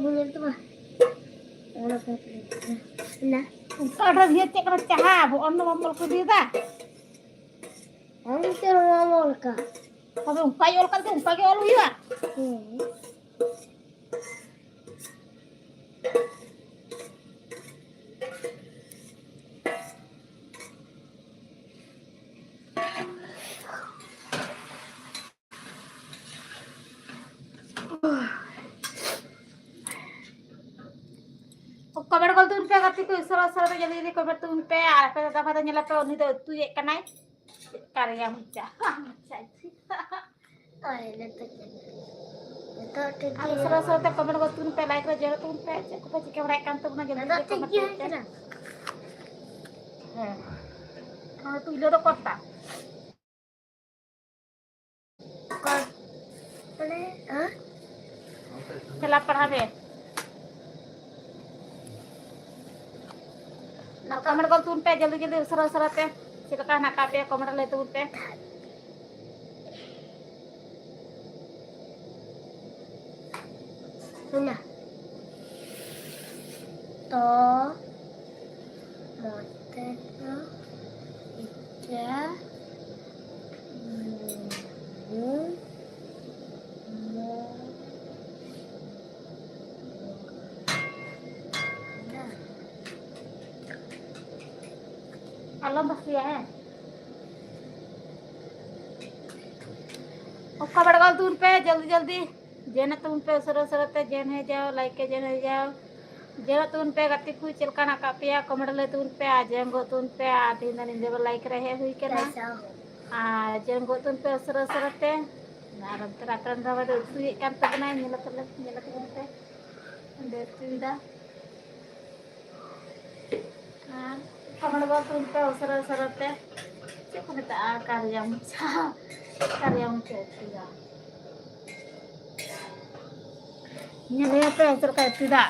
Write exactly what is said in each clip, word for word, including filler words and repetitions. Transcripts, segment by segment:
ᱵᱩᱞᱮ ᱛᱚ ᱵᱟ᱾ ᱚᱱᱟ ᱠᱚ ᱯᱮ ᱱᱟ᱾ ᱚᱱᱠᱟ ᱰᱷᱮᱨ ᱤᱭᱟᱹ ᱪᱮᱫ ᱠᱟᱱᱟ ᱪᱟᱦᱟ? ᱵᱚᱦᱚᱜ ᱫᱚ ᱵᱟᱢ ᱚᱞ ᱠᱚ ᱤᱫᱤᱭᱮᱫᱟ? ᱚᱱᱛᱮ ᱱᱚᱣᱟ ᱢᱚᱞ ᱠᱟ᱾ ᱛᱚᱵᱮ ᱚᱱᱠᱟᱭ ᱚᱞ ᱠᱟᱫ ᱜᱮ, ᱚᱱᱠᱟ ᱜᱮ ᱚᱞ ᱦᱩᱭᱩᱜᱼᱟ᱾ ᱦᱮᱸ᱾ ᱠᱚᱢᱮᱱᱴ ᱜᱚᱞ ᱛᱟᱵᱚᱱ ᱯᱮ ᱜᱟᱛᱮ ᱠᱚ, ᱩᱥᱟᱹᱨᱟ ᱩᱥᱟᱹᱨᱟ ᱛᱮ ᱡᱚᱞᱫᱤ ᱡᱚᱞᱫᱤ ᱠᱚᱢᱮᱱᱴ ᱛᱟᱵᱚᱱ ᱯᱮ᱾ ᱟᱨ ᱟᱯᱮ ᱫᱟᱫᱟ ᱵᱷᱟᱭ ᱫᱚ ᱧᱮᱞ ᱟᱯᱮ, ᱩᱱᱤ ᱫᱚ ᱩᱛᱩᱭᱮᱫ ᱠᱟᱱᱟᱭ᱾ ᱪᱮᱫ ᱠᱟᱨᱮᱭᱟ ᱢᱚᱪᱟ, ᱢᱚᱪᱟ ᱤᱪᱷᱤ᱾ ᱟᱨ ᱩᱥᱟᱹᱨᱟ ᱩᱥᱟᱹᱨᱟ ᱛᱮ ᱠᱚᱢᱮᱱᱴ ᱜᱚᱞ ᱛᱟᱵᱚᱱ ᱯᱮ, ᱞᱟᱭᱤᱠ ᱨᱮ ᱡᱚᱭᱮᱱ ᱛᱟᱵᱚᱱ ᱯᱮ᱾ ᱪᱮᱫ ᱠᱚᱯᱮ ᱪᱤᱠᱟᱹ ᱵᱟᱲᱟᱭᱮᱫ ᱠᱟᱱ ᱛᱟᱵᱚᱱᱟ, ᱡᱚᱞᱫᱤ ᱡᱚᱞᱫᱤ ᱠᱚᱢᱮᱱᱴ ᱛᱟᱵᱚᱱ ᱯᱮ᱾ ᱦᱮᱸ, ᱱᱚᱰᱮ ᱛᱩᱭᱞᱟᱹ ᱫᱚ ᱠᱚᱥᱛᱟ᱾ ᱚᱠᱟ? ᱢᱟᱱᱮ, ᱦᱮᱸ? ᱪᱟᱞᱟᱜ ᱯᱟᱲᱦᱟᱣ ᱢᱮ᱾ ᱟᱨ ᱠᱚᱢᱮᱱᱴ ᱜᱚᱞ ᱛᱟᱵᱚᱱ ᱯᱮ, ᱡᱚᱞᱫᱤ ᱡᱚᱞᱫᱤ, ᱩᱥᱟᱹᱨᱟ ᱩᱥᱟᱹᱨᱟ ᱛᱮ᱾ ᱪᱮᱫ ᱞᱮᱠᱟ ᱦᱮᱱᱟᱜ ᱟᱠᱟᱫ ᱯᱮᱭᱟ, ᱠᱚᱢᱮᱱᱴ ᱞᱟᱹᱭ ᱛᱟᱵᱚᱱ ᱯᱮ᱾ ᱦᱩᱭᱱᱟ᱾ ᱛᱚ, ᱢᱚᱡᱽ ᱛᱮ ᱫᱚ ᱤᱪᱟ, ᱢᱩ, ᱢᱩ, ᱟᱞᱚᱢ ᱵᱟᱥᱠᱮᱭᱟ, ᱦᱮᱸ? ᱚᱠᱟ ᱵᱟᱲᱜᱟᱞ ᱛᱩᱱ ᱯᱮ, ᱡᱚᱞᱫᱤ ᱡᱚᱞᱫᱤ᱾ ᱡᱮᱱ ᱛᱩᱱ ᱯᱮ, ᱩᱥᱟᱹᱨᱟ ᱩᱥᱟᱹᱨᱟ ᱛᱮ ᱡᱮᱱ ᱦᱮ ᱡᱟᱣ, ᱞᱟᱭᱤᱠ ᱮ ᱡᱮᱱ ᱦᱮ ᱡᱟᱣ᱾ ᱡᱮᱱ ᱛᱩᱱ ᱯᱮ, ᱜᱟᱛᱮ ᱠᱚ ᱪᱮᱫ ᱞᱮᱠᱟ ᱦᱮᱱᱟᱜ ᱟᱠᱟᱫ ᱯᱮᱭᱟ, ᱠᱚᱢᱮᱱᱴ ᱞᱟᱹᱭ ᱛᱩᱱ ᱯᱮ᱾ ᱟᱨ ᱡᱮᱱ ᱜᱚ ᱛᱩᱱ ᱯᱮ, ᱟᱨ ᱛᱮᱦᱮᱧ ᱫᱚ ᱧᱤᱫᱟᱹ ᱵᱮᱲᱟ ᱞᱟᱭᱤᱠ ᱨᱮ ᱦᱮᱡ ᱦᱩᱭ ᱠᱟᱱᱟ᱾ ᱟᱨ ᱡᱮᱱ ᱜᱚ ᱛᱩᱱ ᱯᱮ, ᱩᱥᱟᱹᱨᱟ ᱩᱥᱟᱹᱨᱟ ᱛᱮ᱾ ᱟᱨ ᱚᱱᱛᱮ ᱨᱮ ᱟᱠᱨᱟᱢ ᱫᱟᱫᱟ ᱫᱚ ᱩᱛᱩᱭᱮᱫ ᱠᱟᱱ ᱛᱟᱵᱚᱱᱟᱭ, ᱧᱮᱞ ᱛᱟᱞᱮ, ᱧᱮᱞ ᱛᱟᱵᱚᱱ ᱯᱮ᱾ ᱚᱸᱰᱮ ᱩᱛᱩᱭᱮᱫᱟ᱾ ᱟᱨ ᱠᱚᱢᱮᱱᱴ ᱜᱚᱞ ᱛᱟᱵᱚᱱ ᱯᱮ ᱩᱥᱟᱹᱨᱟ ᱩᱥᱟᱹᱨᱟ ᱛᱮ᱾ ᱪᱮᱫ ᱠᱚ ᱢᱮᱛᱟᱜᱼᱟ? ᱠᱟᱨᱭᱟ ᱢᱚᱪᱟ᱾ ᱠᱟᱨᱭᱟ ᱢᱚᱪᱟ ᱩᱛᱩ ᱫᱚ᱾ ᱧᱮᱞᱮᱭᱟ ᱯᱮ ᱪᱮᱫ ᱞᱮᱠᱟ ᱩᱛᱩ ᱫᱚ᱾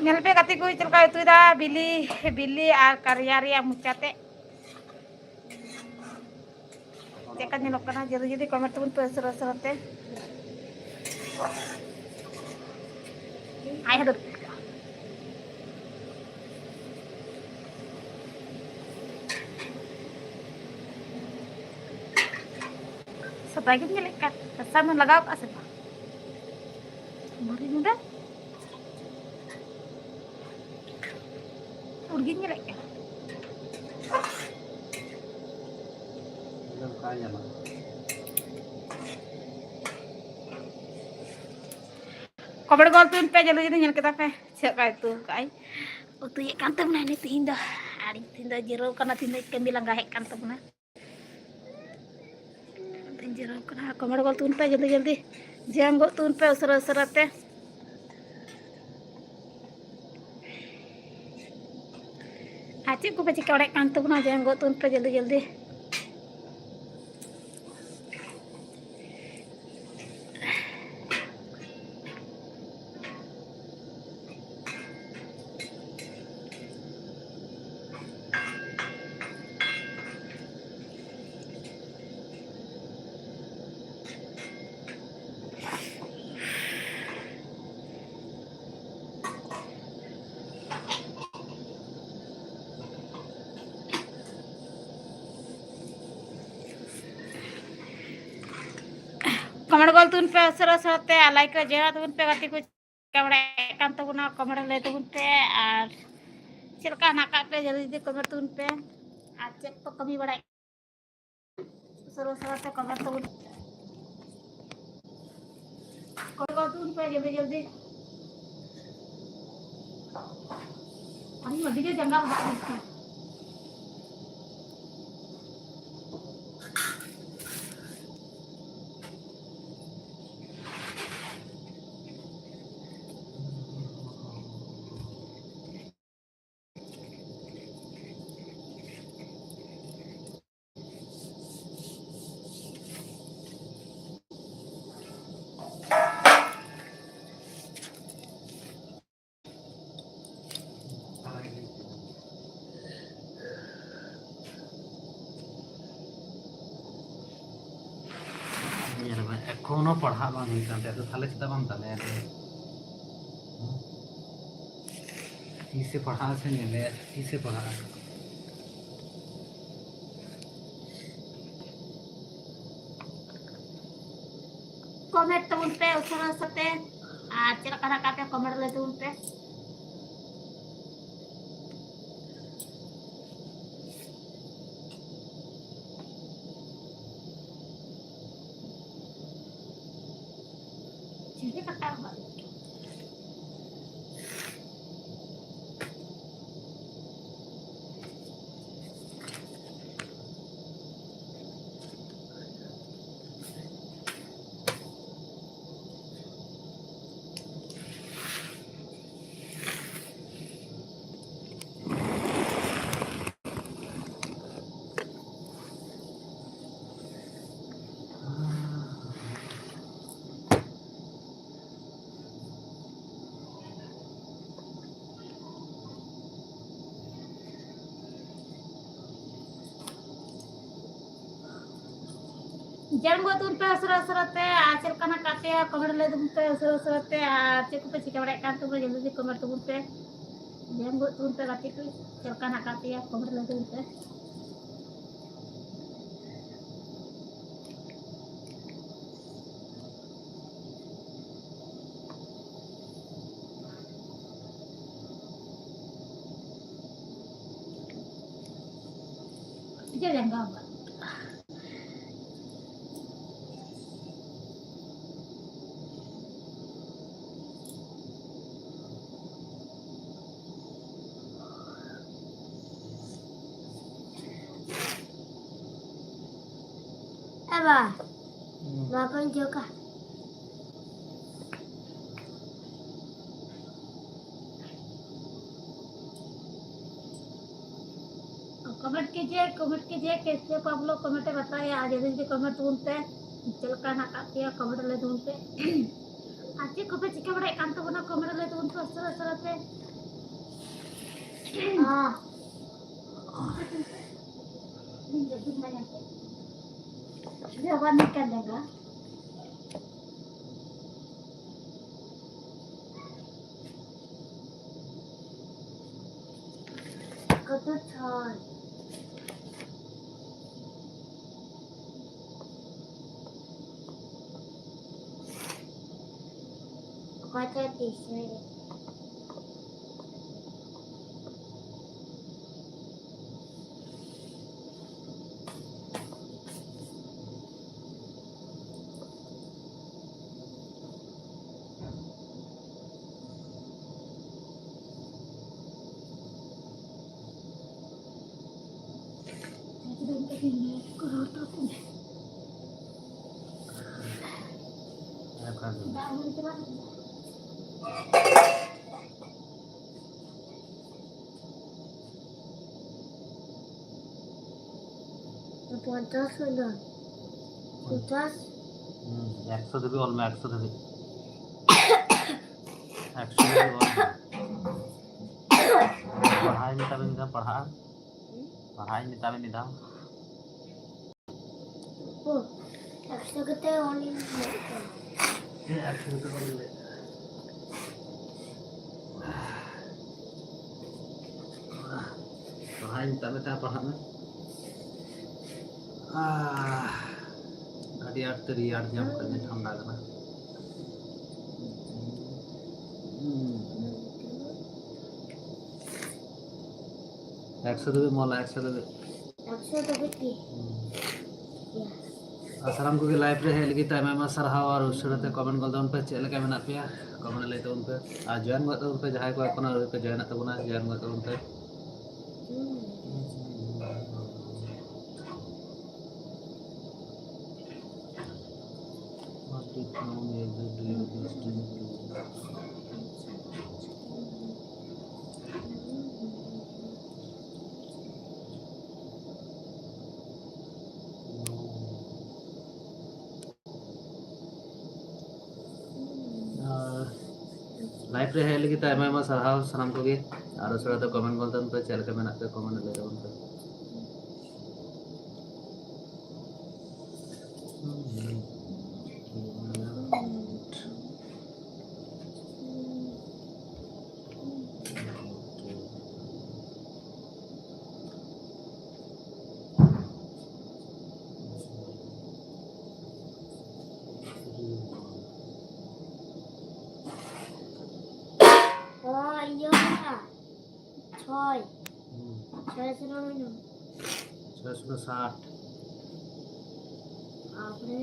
ᱧᱮᱞ ᱯᱮ ᱜᱟᱛᱮ ᱠᱚ, ᱪᱮᱫ ᱞᱮᱠᱟᱭ ᱩᱛᱩᱭᱮᱫᱟ, ᱵᱤᱞᱤ, ᱵᱤᱞᱤ ᱟᱨ ᱠᱟᱨᱭᱟ ᱨᱮᱭᱟᱜ ᱢᱚᱪᱟ ᱛᱮ᱾ ᱪᱮᱫ ᱞᱮᱠᱟ ᱧᱮᱞᱚᱜ ᱠᱟᱱᱟ? ᱡᱚᱞᱫᱤ ᱡᱚᱞᱫᱤ comment ᱛᱟᱵᱚᱱ ᱯᱮ ᱩᱥᱟᱹᱨᱟ ᱩᱥᱟᱹᱨᱟ ᱛᱮ᱾ ᱟᱭ ᱦᱟᱫᱩᱨ᱾ ᱥᱟᱫᱟ ᱜᱮᱢ ᱧᱮᱞᱮᱫ ᱠᱟᱱ, ᱥᱟᱥᱟᱝ ᱮᱢ ᱞᱟᱜᱟᱣ ᱠᱟᱜᱼᱟ ᱥᱮ ᱵᱟᱝ? ᱵᱩᱲᱦᱤ ᱜᱩᱸᱰᱟᱹ? ᱯᱩᱸᱰ ᱜᱤᱧ ᱧᱮᱞᱮᱫ ᱠᱟᱱᱟ᱾ comment ᱜᱚᱞ ᱛᱩᱱ ᱯᱮ, ᱡᱚᱞᱫᱤ ᱡᱚᱞᱫᱤ ᱧᱮᱞ ᱠᱮᱫᱟ ᱯᱮ ᱪᱮᱫ ᱞᱮᱠᱟ ᱩᱛᱩ ᱠᱟᱜᱼᱟᱭ᱾ ᱩᱛᱩᱭᱮᱫ ᱠᱟᱱ ᱛᱟᱵᱚᱱᱟᱭ ᱱᱩᱭ ᱛᱤᱦᱤᱧ ᱫᱚ᱾ ᱟᱨ ᱤᱧ ᱛᱤᱦᱤᱧ ᱫᱚ ᱡᱤᱨᱟᱹᱣ ᱠᱟᱱᱟ, ᱛᱤᱦᱤᱧ ᱫᱚ ᱠᱟᱹᱢᱤ ᱞᱟᱸᱜᱟ ᱦᱮᱡ ᱠᱟᱱ ᱛᱟᱵᱚᱱᱟ᱾ ᱟᱫᱚᱧ ᱡᱤᱨᱟᱹᱣ ᱠᱟᱱᱟ᱾ comment ᱜᱚᱞ ᱛᱩᱱ ᱯᱮ ᱡᱚᱞᱫᱤ ᱡᱚᱞᱫᱤ, ᱡᱚᱭᱮᱱ ᱜᱚᱞ ᱛᱩᱱ ᱯᱮ ᱩᱥᱟᱹᱨᱟ ᱩᱥᱟᱹᱨᱟ ᱛᱮ᱾ ᱟᱨ ᱪᱮᱫ ᱠᱚᱯᱮ ᱪᱤᱠᱟᱹ ᱵᱟᱲᱟᱭᱮᱫ ᱠᱟᱱ ᱛᱟᱵᱚᱱᱟ? ᱡᱚᱭᱮᱱ ᱜᱚᱞ ᱛᱩᱱ ᱯᱮ ᱡᱚᱞᱫᱤ ᱡᱚᱞᱫᱤ᱾ comment ᱜᱚᱞ ᱛᱟᱵᱚᱱ ᱯᱮ ᱩᱥᱟᱹᱨᱟ ᱩᱥᱟᱹᱨᱟ ᱛᱮ, ᱟᱨ like ᱨᱮ ᱡᱚᱭᱮᱱ ᱛᱟᱵᱚᱱ ᱯᱮ ᱜᱟᱛᱮ ᱠᱚ᱾ ᱪᱤᱠᱟᱹ ᱵᱟᱲᱟᱭᱮᱫ ᱠᱟᱱ ᱛᱟᱵᱚᱱᱟ, comment ᱨᱮ ᱞᱟᱹᱭ ᱛᱟᱵᱚᱱ ᱯᱮ᱾ ᱟᱨ ᱪᱮᱫ ᱞᱮᱠᱟ ᱦᱮᱱᱟᱜ ᱠᱟᱜ ᱯᱮ, ᱡᱚᱞᱫᱤ ᱡᱚᱞᱫᱤ comment ᱛᱟᱵᱚᱱ ᱯᱮ᱾ ᱟᱨ ᱪᱮᱫ ᱠᱚ ᱠᱟᱹᱢᱤ ᱵᱟᱲᱟᱭᱮᱫ, ᱩᱥᱟᱹᱨᱟ ᱩᱥᱟᱹᱨᱟ ᱛᱮ comment ᱛᱟᱵᱚᱱ, comment ᱛᱟᱵᱚᱱ ᱯᱮ ᱡᱚᱞᱫᱤ ᱡᱚᱞᱫᱤ᱾ ᱟᱹᱰᱤ ᱟᱹᱰᱤ ᱜᱮ ᱡᱟᱸᱜᱟ ᱞᱟᱦᱟᱜ ᱦᱩᱭᱩᱜ ᱠᱟᱱᱟ᱾ ᱧᱮᱞ ᱢᱮ, ᱮᱠᱷᱚᱱᱳ ᱯᱟᱲᱦᱟᱜ ᱵᱟᱝ ᱦᱩᱭ ᱠᱟᱱ ᱛᱟᱭᱟ, ᱟᱫᱚ ᱛᱟᱦᱞᱮ ᱪᱮᱫᱟᱜ ᱵᱟᱢ ᱫᱟᱞᱮᱭᱟ? ᱛᱤᱥᱮ ᱯᱟᱲᱦᱟᱜᱼᱟ ᱥᱮ ᱧᱮᱞᱮᱭᱟ, ᱛᱤᱥᱮ ᱯᱟᱲᱦᱟᱜᱼᱟ? ᱠᱚᱢᱮᱱᱴ ᱛᱟᱵᱚᱱ ᱯᱮ ᱩᱥᱟᱹᱨᱟ ᱩᱥᱟᱹᱨᱟ ᱛᱮ, ᱟᱨ ᱪᱮᱫ ᱞᱮᱠᱟ ᱨᱟᱠᱟᱵ ᱯᱮ ᱠᱚᱢᱮᱱᱴ ᱞᱟᱹᱭ ᱛᱟᱵᱚᱱ ᱯᱮ᱾ ᱪᱤᱞᱤ ᱠᱟᱴᱟᱣ ᱠᱟᱜ? ᱡᱚᱢ ᱜᱚᱫ ᱛᱟᱵᱚᱱ ᱯᱮ ᱩᱥᱟᱹᱨᱟ ᱩᱥᱟᱹᱨᱟ ᱛᱮ, ᱟᱨ ᱪᱮᱫ ᱞᱮᱠᱟ ᱦᱮᱱᱟᱜ ᱟᱠᱟᱫ ᱯᱮᱭᱟ ᱠᱚᱢᱮᱱᱴ ᱞᱟᱹᱭ ᱛᱟᱵᱚᱱ ᱯᱮ ᱩᱥᱟᱹᱨᱟ ᱩᱥᱟᱹᱨᱟ ᱛᱮ, ᱟᱨ ᱪᱮᱫ ᱠᱚᱯᱮ ᱪᱤᱠᱟᱹ ᱵᱟᱲᱟᱭᱮᱫ ᱠᱟᱱ ᱛᱟᱵᱚᱱᱟ ᱡᱚᱞᱫᱤ ᱡᱚᱞᱫᱤ ᱠᱚᱢᱮᱱᱴ ᱛᱟᱵᱚᱱ ᱯᱮ᱾ ᱡᱚᱢ ᱜᱚᱫ ᱛᱟᱵᱚᱱ ᱯᱮ ᱜᱟᱛᱮ ᱠᱚ, ᱪᱮᱫ ᱞᱮᱠᱟ ᱦᱮᱱᱟᱜ ᱟᱠᱟᱫ ᱯᱮᱭᱟ ᱠᱚᱢᱮᱱᱴ ᱞᱟᱹᱭ ᱛᱟᱵᱚᱱ ᱯᱮ᱾ ᱮ ᱵᱟ, ᱱᱚᱣᱟ ᱠᱚᱧ ᱡᱚᱜᱟ᱾ कमेंट कीजिए, कमेंट कीजिए, कैसे आप लोग कमेंट बताइए। आज जल्दी जल्दी कमेंट ढूंढते हैं, चल का ना काफी है, कमेंट ले ढूंढते हैं। आज ये कमेंट चिका बड़ा काम तो बना, कमेंट ले ढूंढते हैं, सर सर से। हाँ। जब निकल लेगा। ᱛᱚ ᱪᱷᱚᱭ᱾ ᱚᱠᱚᱭ ᱪᱚᱭ ᱫᱤᱥᱟᱹᱭᱮᱫ᱾ ᱯᱚᱧᱪᱟᱥ ᱦᱩᱭᱱᱟ᱾ ᱯᱚᱧᱪᱟᱥ᱾ ᱦᱩᱸ, ᱮᱠᱥᱚ ᱫᱷᱟᱹᱵᱤᱡ ᱚᱞ ᱢᱮ, ᱮᱠᱥᱚ ᱫᱷᱟᱹᱵᱤᱡ᱾ ᱮᱠᱥᱚ ᱫᱷᱟᱹᱵᱤᱡ ᱚᱞ ᱢᱮ᱾ ᱯᱟᱲᱦᱟᱣ ᱢᱮ, ᱛᱟᱵᱮᱱ ᱢᱤᱫ ᱫᱷᱟᱣ ᱯᱟᱲᱦᱟᱜᱼᱟ᱾ ᱯᱟᱲᱦᱟᱣ ᱢᱮ, ᱛᱟᱵᱮᱱ ᱢᱤᱫ ᱫᱷᱟᱣ᱾ ᱳ, ᱮᱠᱥᱚ ᱠᱟᱛᱮ ᱚᱞ ᱤᱧ ᱞᱟᱹᱭᱮᱫ ᱛᱟᱦᱮᱸ᱾ ᱦᱮᱸ, ᱮᱠᱥᱚ ᱠᱟᱛᱮ ᱚᱞ ᱤᱧ ᱞᱟᱹᱭᱮᱫ ᱛᱟᱦᱮᱸ᱾ ᱯᱟᱲᱦᱟᱜ ᱤᱧ ᱢᱮᱛᱟᱜ ᱢᱮ, ᱛᱟᱦᱮᱸ ᱯᱟᱲᱦᱟᱜ ᱢᱮ᱾ ᱟᱦ, ᱟᱹᱰᱤ ᱟᱸᱴ ᱛᱮ ᱨᱮᱭᱟᱲ ᱧᱟᱢ ᱠᱟᱫᱤᱧᱟ, ᱴᱷᱟᱱᱰᱟ ᱠᱟᱱᱟ᱾ ᱮᱠᱥᱚ ᱫᱷᱟᱹᱵᱤᱡ ᱢᱚᱞᱟ, ᱮᱠᱥᱚ ᱫᱷᱟᱹᱵᱤᱡ᱾ ᱮᱠᱥᱚ ᱫᱷᱟᱹᱵᱤᱡ ᱜᱮ᱾ ᱦᱩᱸ᱾ ᱭᱟ᱾ ᱟᱨ ᱥᱟᱱᱟᱢ ᱠᱚᱜᱮ live ᱨᱮ ᱦᱮᱡ ᱞᱟᱹᱜᱤᱫ ᱛᱮ ᱟᱭᱢᱟ ᱟᱭᱢᱟ ᱥᱟᱨᱦᱟᱣ᱾ ᱟᱨ ᱩᱥᱟᱹᱨᱟ ᱛᱮ comment ᱜᱚᱫ ᱛᱟᱵᱚᱱ ᱯᱮ, ᱪᱮᱫ ᱞᱮᱠᱟ ᱢᱮᱱᱟᱜ ᱯᱮᱭᱟ? Comment ᱨᱮ ᱞᱟᱹᱭ ᱛᱟᱵᱚᱱ ᱯᱮ᱾ ᱟᱨ join ᱜᱚᱫ ᱛᱟᱵᱚᱱ ᱯᱮ, ᱡᱟᱦᱟᱸᱭ ᱠᱚ ᱮᱠᱷᱚᱱᱳ ᱟᱹᱣᱨᱤ ᱯᱮ join ᱛᱟᱵᱚᱱᱟ, join ᱜᱚᱫ ᱛᱟᱵᱚᱱ ᱯᱮ᱾ ᱟᱨ live ᱨᱮ ᱦᱮᱡ ᱞᱟᱹᱜᱤᱫ ᱛᱮ ᱟᱭᱢᱟ ᱟᱭᱢᱟ ᱥᱟᱨᱦᱟᱣ ᱥᱟᱱᱟᱢ ᱠᱚᱜᱮ᱾ ᱟᱨ ᱩᱥᱟᱹᱨᱟ ᱛᱮ comment ᱜᱚᱫ ᱛᱟᱵᱚᱱ ᱯᱮ, ᱪᱮᱫ ᱞᱮᱠᱟ ᱢᱮᱱᱟᱜ ᱯᱮᱭᱟ, comment ᱞᱟᱹᱭ ᱛᱟᱵᱚᱱ ᱯᱮ᱾ ᱪᱷᱚᱭ ᱥᱚ ᱴᱟᱠᱟ ᱢᱮᱱᱟᱜᱼᱟ᱾ ᱪᱷᱚᱭ ᱥᱚ ᱥᱟᱴ᱾ ᱛᱟᱯᱚᱨᱮ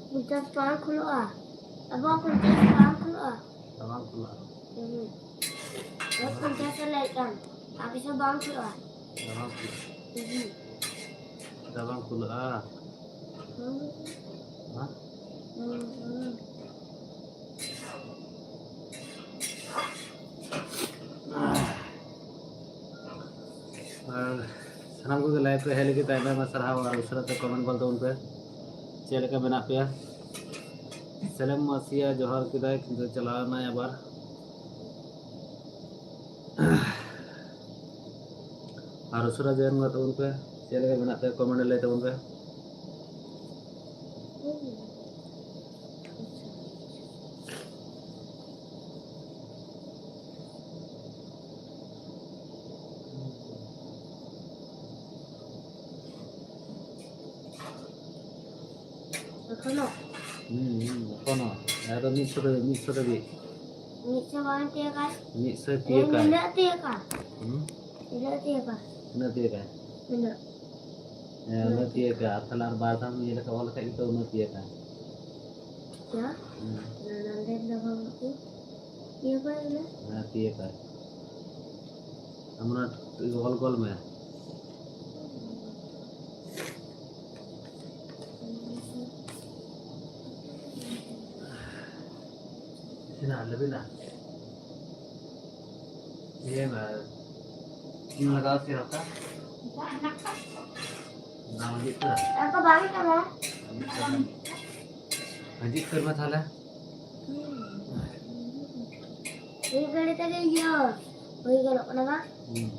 ᱯᱚᱧᱪᱟᱥ ᱵᱟᱝ ᱠᱷᱩᱞᱟᱹᱜᱼᱟ᱾ ᱟᱵᱚᱣᱟᱜ ᱯᱚᱧᱪᱟᱥ ᱵᱟᱝ ᱠᱷᱩᱞᱟᱹᱜᱼᱟ᱾ ᱵᱟᱝ ᱠᱷᱩᱞᱟᱹᱜᱼᱟ᱾ ᱦᱩᱸ᱾ ᱟᱨ ᱯᱚᱧᱪᱟᱥ ᱮ ᱞᱟᱹᱭᱮᱫ ᱠᱟᱱ, ᱟᱨ ᱠᱤᱪᱷᱩ ᱵᱟᱝ ᱠᱷᱩᱞᱟᱹᱜᱼᱟ᱾ ᱵᱟᱝ ᱠᱷᱩᱞᱟᱹᱜᱼᱟ᱾ ᱦᱩᱸ᱾ ᱵᱟᱝ ᱠᱷᱩᱞᱟᱹᱜᱼᱟ᱾ ᱦᱩᱸ᱾ ᱦᱮᱸ? ᱦᱩᱸ, ᱦᱩᱸ᱾ ᱟᱨ ᱥᱟᱱᱟᱢ ᱠᱚᱜᱮ live ᱨᱮ ᱦᱮᱡ ᱞᱟᱹᱜᱤᱫ ᱟᱭᱢᱟ ᱟᱭᱢᱟ ᱥᱟᱨᱦᱟᱣ᱾ ᱟᱨ ᱩᱥᱟᱹᱨᱟ ᱛᱮ comment ᱜᱚᱫ ᱛᱟᱵᱚᱱ ᱯᱮ, ᱪᱮᱫ ᱞᱮᱠᱟ ᱢᱮᱱᱟᱜ ᱯᱮᱭᱟ? ᱥᱮᱞᱮᱢ ᱢᱟᱹᱥᱤᱭᱟ ᱡᱚᱦᱟᱨ ᱠᱮᱫᱟᱭ, ᱠᱤᱱᱛᱩ ᱪᱟᱞᱟᱣ ᱮᱱᱟᱭ ᱟᱵᱟᱨ᱾ ᱟᱨ ᱩᱥᱟᱹᱨᱟ join ᱜᱚᱫ ᱛᱟᱵᱚᱱ ᱯᱮ, ᱪᱮᱫ ᱞᱮᱠᱟ ᱢᱮᱱᱟᱜ ᱯᱮᱭᱟ comment ᱨᱮ ᱞᱟᱹᱭ ᱛᱟᱵᱚᱱ ᱯᱮ᱾ ᱮᱠᱷᱚᱱᱳ? ᱦᱩᱸ, ᱦᱩᱸ, ᱮᱠᱷᱚᱱᱳ᱾ ᱟᱫᱚ ᱢᱤᱫ ᱥᱚ ᱫᱷᱟᱹᱵᱤᱡ, ᱢᱤᱫ ᱥᱚ ᱫᱷᱟᱹᱵᱤᱡ᱾ ᱢᱤᱫ ᱥᱚ ᱵᱟᱝ ᱛᱤᱭᱟᱹᱜᱟ᱾ ᱢᱤᱫ ᱥᱚᱭ ᱛᱤᱭᱟᱹᱜᱟ᱾ ᱱᱤᱱᱟᱹᱜ ᱛᱤᱭᱟᱹᱜᱟ᱾ ᱦᱩᱸ? ᱱᱤᱱᱟᱹᱜ ᱛᱤᱭᱟᱹᱜᱟ᱾ ᱛᱤᱱᱟᱹᱜ ᱛᱤᱭᱟᱹᱜᱟᱭ? ᱱᱤᱱᱟᱹᱜ᱾ ᱦᱮᱸ, ᱩᱱᱟᱹᱜ ᱛᱤᱭᱟᱹᱜᱟ᱾ ᱟᱨ ᱛᱟᱦᱞᱮ ᱟᱨ ᱵᱟᱨ ᱫᱷᱟᱣ ᱤᱭᱟᱹ ᱞᱮᱠᱷᱟᱱ, ᱚᱞ ᱞᱮᱠᱷᱟᱱ ᱜᱮᱛᱚ ᱩᱱᱟᱹᱜ ᱛᱤᱭᱟᱹᱜᱟ᱾ ᱪᱮᱫ? ᱦᱩᱸ᱾ ᱚᱱᱟ ᱱᱚᱰᱮ ᱫᱚ ᱵᱟᱝ ᱦᱩᱭᱩᱜ᱾ ᱤᱭᱟᱹ ᱠᱚ ᱢᱮ᱾ ᱦᱮᱸ, ᱛᱤᱭᱟᱹᱜᱟᱭ᱾ ᱟᱢ ᱚᱱᱟ ᱚᱞ ᱜᱚᱞ ᱢᱮ᱾ ᱤᱥᱤᱱᱟ, ᱞᱟᱹᱵᱤᱫᱟ᱾ ᱤᱭᱟᱹ ᱢᱮ, ᱤᱧ ᱞᱟᱜᱟᱣ ᱥᱮ ᱦᱟᱛᱟ? ᱵᱟᱝ ᱦᱤᱡᱩᱜ ᱠᱟᱱᱟ? ᱟᱠᱚ ᱵᱟᱝ ᱠᱟᱱᱟ᱾ ᱦᱤᱡᱩᱜ ᱠᱟᱱᱟ᱾ ᱦᱤᱡᱩᱜ ᱠᱟᱱᱟ ᱛᱟᱦᱞᱮ᱾ ᱢᱤᱫ ᱜᱷᱟᱹᱲᱤ ᱛᱮᱜᱮ ᱤᱭᱟᱹ ᱦᱩᱭ ᱜᱚᱫᱚᱜ ᱠᱟᱱᱟ ᱵᱟᱝ? ᱦᱩᱸ᱾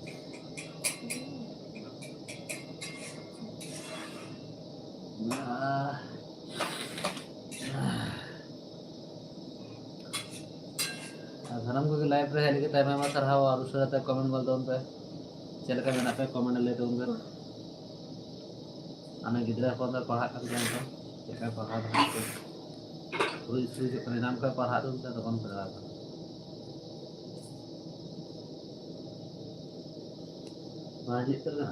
ᱟᱦ᱾ ᱥᱟᱱᱟᱢ ᱠᱚᱜᱮ live ᱨᱮ ᱦᱮᱡ ᱞᱟᱹᱜᱤᱫ ᱛᱮ ᱟᱭᱢᱟ ᱟᱭᱢᱟ ᱥᱟᱨᱦᱟᱣ᱾ ᱟᱨ ᱩᱥᱟᱹᱨᱟ ᱛᱮ comment ᱜᱚᱫ ᱛᱟᱵᱚᱱ ᱯᱮ᱾ ᱪᱮᱫ ᱞᱮᱠᱟ ᱢᱮᱱᱟᱜ ᱯᱮ? Comment ᱨᱮ ᱞᱟᱹᱭ ᱛᱟᱵᱚᱱ ᱯᱮ᱾ ᱟᱢ ᱜᱤᱫᱽᱨᱟᱹ ᱦᱚᱯᱚᱱ ᱫᱚ ᱯᱟᱲᱦᱟᱜ ᱠᱟᱱ ᱜᱮᱭᱟ ᱛᱚ? ᱪᱮᱫ ᱞᱮᱠᱟ ᱯᱟᱲᱦᱟᱣ ᱫᱚ? ᱯᱩᱨᱟᱹ ᱥᱠᱩᱞ ᱦᱤᱡᱩᱜ ᱠᱟᱱᱟ, ᱮᱱᱟᱱ ᱠᱷᱚᱱ ᱯᱟᱲᱦᱟᱜ ᱫᱚ ᱚᱱᱛᱮ ᱫᱚ ᱵᱟᱢ ᱯᱟᱲᱦᱟᱣ ᱠᱟᱱᱟ᱾ ᱵᱟᱝ ᱦᱤᱡᱩᱜ ᱠᱟᱱᱟ᱾